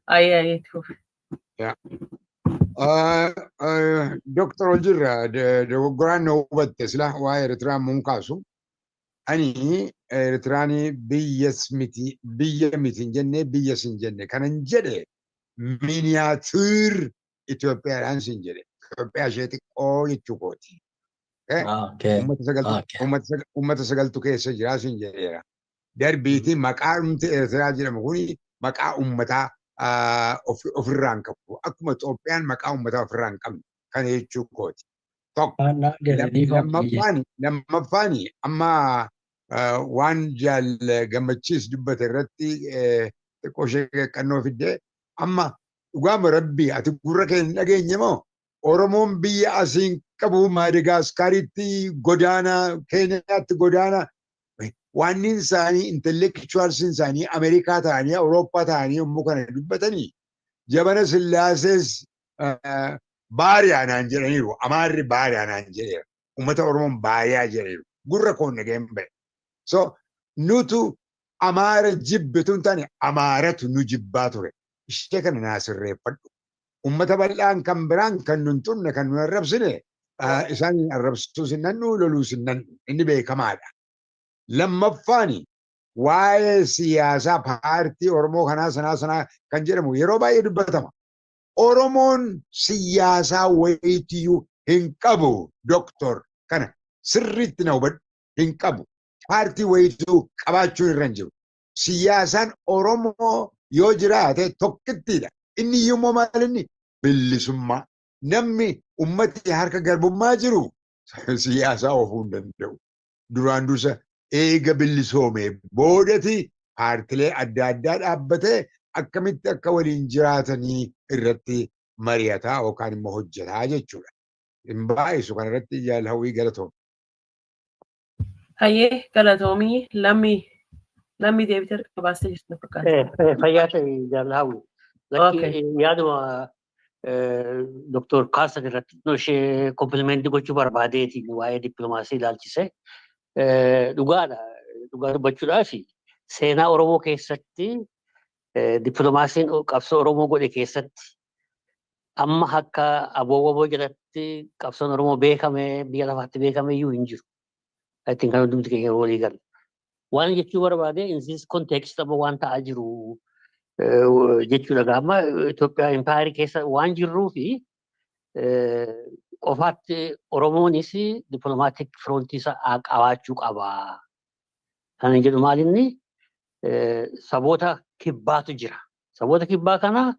Ayyee, ayyee, tuuf. Doktor Oljirra, dogoggoraan na hubatte. Sila waa'ee Eritiraan mun kaasu. Ani Eritiraan biyyas miti, biyya miti hin jenne, biyyas hin jenne. Kanan jedhe miniature Itoophiyaadhaan sin jedhe. Itoophiyaa ishee xiqqoo jechuu kooti. Uummata sagaltu keessa jira sin jedheera. Darbiitii maqaa dhumti Eertiraa jedhamu kuni maqaa uummataa ofirraa hin qabu. Akkuma Itoophiyaan maqaa uummataa ofirraa hin qabne kana jechuu kooti. Tokko. Lammaffaan amma waan Jaal Gammachiis dubbate irratti xiqqoo ishee qannoo fiddee, amma dhugaama Rabbii ati gurra kee hin dhageenye moo, Oromoon biyya asiin qabu, Maadagaaskaaritti godaana, Keeniyaatti godaana. Wanni isaanii intellectuals isaanii Ameerikaa ta'anii, Awurooppaa ta'anii yommuu kana dubbatanii, jabana Sillaasees baariyaa naan jedhaniiru. Amaarri baariyaa naan jedheera. Uummata Oromoon baariyaa jedhaniiru. Gurra koon dhageen ba'e. So nutu Amaara jibbitu hin taane, Amaaratu nu jibbaa ture. Ishee kana naa sirreeffadhu. Uummata bal'aan kan biraan kan nun xunne, kan nun arrabsine, isaan arrabsuus hin nannu, loluus hin nannu, inni beekamaadha. Lammaffaan waa'ee siyaasaa paartii Oromoo kanaa sanaa sanaa kan jedhamu yeroo baay'ee dubbatama. Oromoon siyaasaa wayiitiyyuu hin qabu, doktor, kana sirriitti na hubadhu, hin qabu. Paartii wayiituu qabaachuun irra hin jiru. Siyaasaan Oromoo yoo jiraate tokkittiidha. Inni iyyuu immoo maal inni? Bilisummaa. Namni ummati harka garbummaa jiru siyaasaa oofuu hin danda'u. Duraan dursa eega bilisoomee boodati paartilee adda addaa dhaabbatee akkamitti akka waliin jiraatanii irratti mari'ataa yookaan immoo hojjetaa jechuudha. Hin baay'isu kanarratti, Jaal Hawwii, galatoom. Hayyee, galatoomii. Lammii, Lammii deebitee harka baastee jirtu na fakkaata. Fayyaa ta'e, Jaal Hawwii. Lakki, yaaduma Doktor Kaasan irratti ishee compliment gochuu barbaadeeti waa'ee dippiloomaasii ilaalchise. Dhugaadha. Dhugaa dubbachuudhaaf seenaa Oromoo keessatti dippiloomaasiin qabsoo Oromoo godhe keessatti amma akka ABO jalatti qabsoon Oromoo beekame, biyya lafaatti beekame iyyuu hin jiru. Ittiin kan hundumti keenya walii galla. Waan jechuu barbaade, in this context amma waan ta'aa jiru jechuudha. Amma Itoophiyaa impaayerii keessa waan jirruu fi qofaatti Oromoonis diplomatic front isaa qabaachuu qaba. Kan jedhu maalinni, saboota kibbaatu jira. Saboota kibbaa kana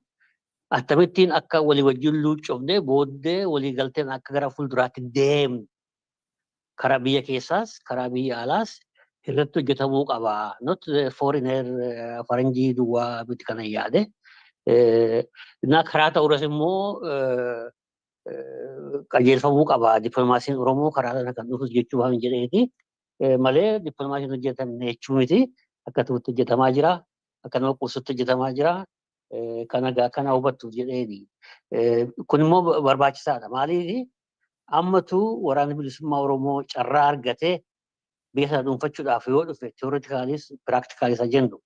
akkamittiin akka walii wajjin luuccofne, booddee walii galteen akka gara fuulduraatti deemnu karaa biyya keessaas karaa biyya alaas irratti hojjetamuu qaba. Not foreigner, faranjii duwwaa miti kana yaade. Na karaa ta'uurras immoo qajeelfamuu qaba. Dippiloomaasiin Oromoo karaa kana kan dhufus jechuu waan jedheeti. Malee dippiloomaasiin hojjetamne jechuu miti. Akka ta'utti hojjetamaa jira. Akka nama quusutti hojjetamaa jira. Kana kana hubattuuf jedheeni. Kun immoo barbaachisaadha. Maaliif, ammatu Waraanni Bilisummaa Oromoo carraa argatee biyya sana dhuunfachuudhaaf yoo dhufe, theoretically s practically s jennu.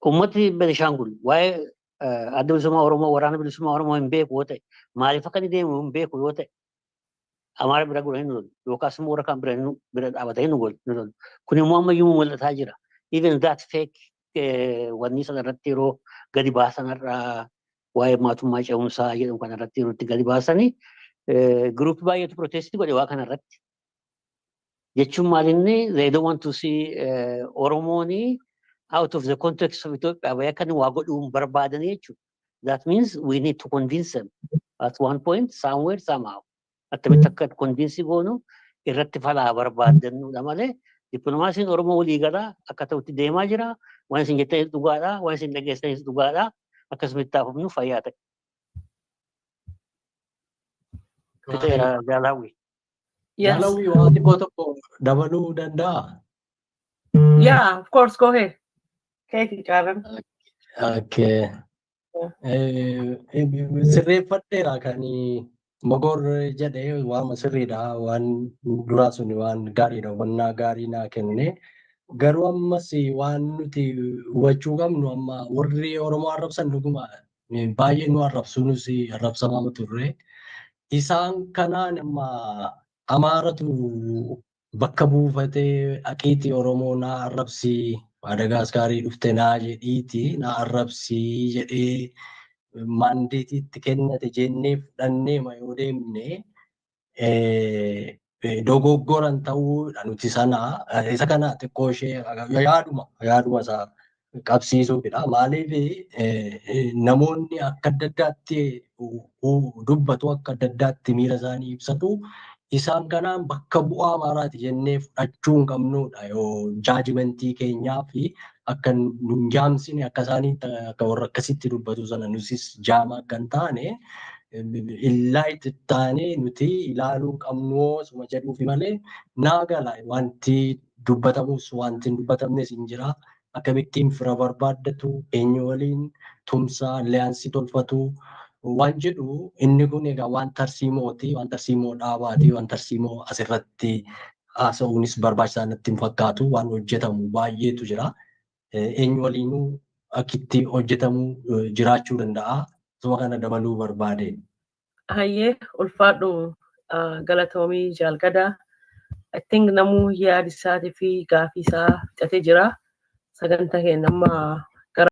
Ummati Benishaangul waa'ee Adda Bilisummaa Oromoo, Waraana Bilisummaa Oromoo hin beeku yoo ta'e, maaliif akka inni deemu hin beeku yoo ta'e, Amaara bira godhanii nu lolu yookaas immoo warra kaan bira dhaabatanii nu lolu. Kun immoo ammayyuu mul'ataa jira. Even that fake wanni sana irratti yeroo gadi baasan, irraa waa'ee mootummaa ce'umsaa jedhamu kana irratti yeroo itti gadi baasanii, group baay'eetu protest godhe waa kana irratti. Jechuun maalinni, they don't want to see Oromooni out of the context of Ethiopia bahee akka inni waa godhuu hin barbaadanii jechuudha. That means we need to convince them at one point, somewhere, somehow. Akkamitti akka convince goonu irratti falaa barbaadannudha malee dippiloomaasiin Oromoo walii galaa akka ta'utti deemaa jira. Waan isin jettanis dhugaadha. Waan isin dhageessanis dhugaadha. Akkasumitti haafamnu, fayyaa ta'e. Fixeera, Jaal Hawwii. Yes. Jaal Hawwii, waan xiqqoo tokko dabaluu danda'a? Yeah, of course, go ahead. Keeti caalan. Okay. Sirreeffadheera, kan Mogor jedhee waama sirriidha. Waan duraa sun waan gaariidha, hubannaa gaarii naa kenne. Garuu ammas waan nuti hubachuu qabnu, amma warri Oromoo arrabsan dhuguma baay'ee nu arrabsu, nus arrabsamaa turre. Isaan kanaan amma Amaaratu bakka buufatee dhaqiitii Oromoo naa arrabsii, Maadagaaskaarii dhufte naa jedhiiti naa arrabsii jedhee mandate itti kennate jennee fudhannee ma yoo deemne, Dogoggoran ta'uudha nuti sana isa kana xiqqoo ishee yaaduma isaa qabsiisuufidha. Maaliif, namoonni akka adda addaatti dubbatu, akka adda addaatti miira isaanii ibsatu. Isaan kanaan bakka bu'aa Amaaraati jennee fudhachuu hin qabnudha. Yoo judgmentii keenyaa fi akka nu hin jaamsine, akka isaanii, akka warra akkasitti dubbatu sana nusis jaama akka hin taane, illaa itti taanee nuti ilaaluu qabnu suma jedhuufi malee, naa gala, wanti dubbatamus wanti hin dubbatamnes hin jira. Akkamittiin fira barbaaddatu, eenyu waliin tumsa alliance tolfatu waan jedhu, inni kun egaa waan tarsiimooti, waan tarsiimoo dhaabaati, waan tarsiimoo asirratti haasa'uunis barbaachisaa natti hin fakkaatu. Waan hojjetamu baay'eetu jira. Eenyu waliinuu akkitti hojjetamu jiraachuu danda'a. Suma kana dabaluu barbaade. Hayyee, ulfaadhu, galatoomii jaalgadaa. I think namuu yaada isaatii fi gaafii isaa fixatee jira. Sagantaa keenya amma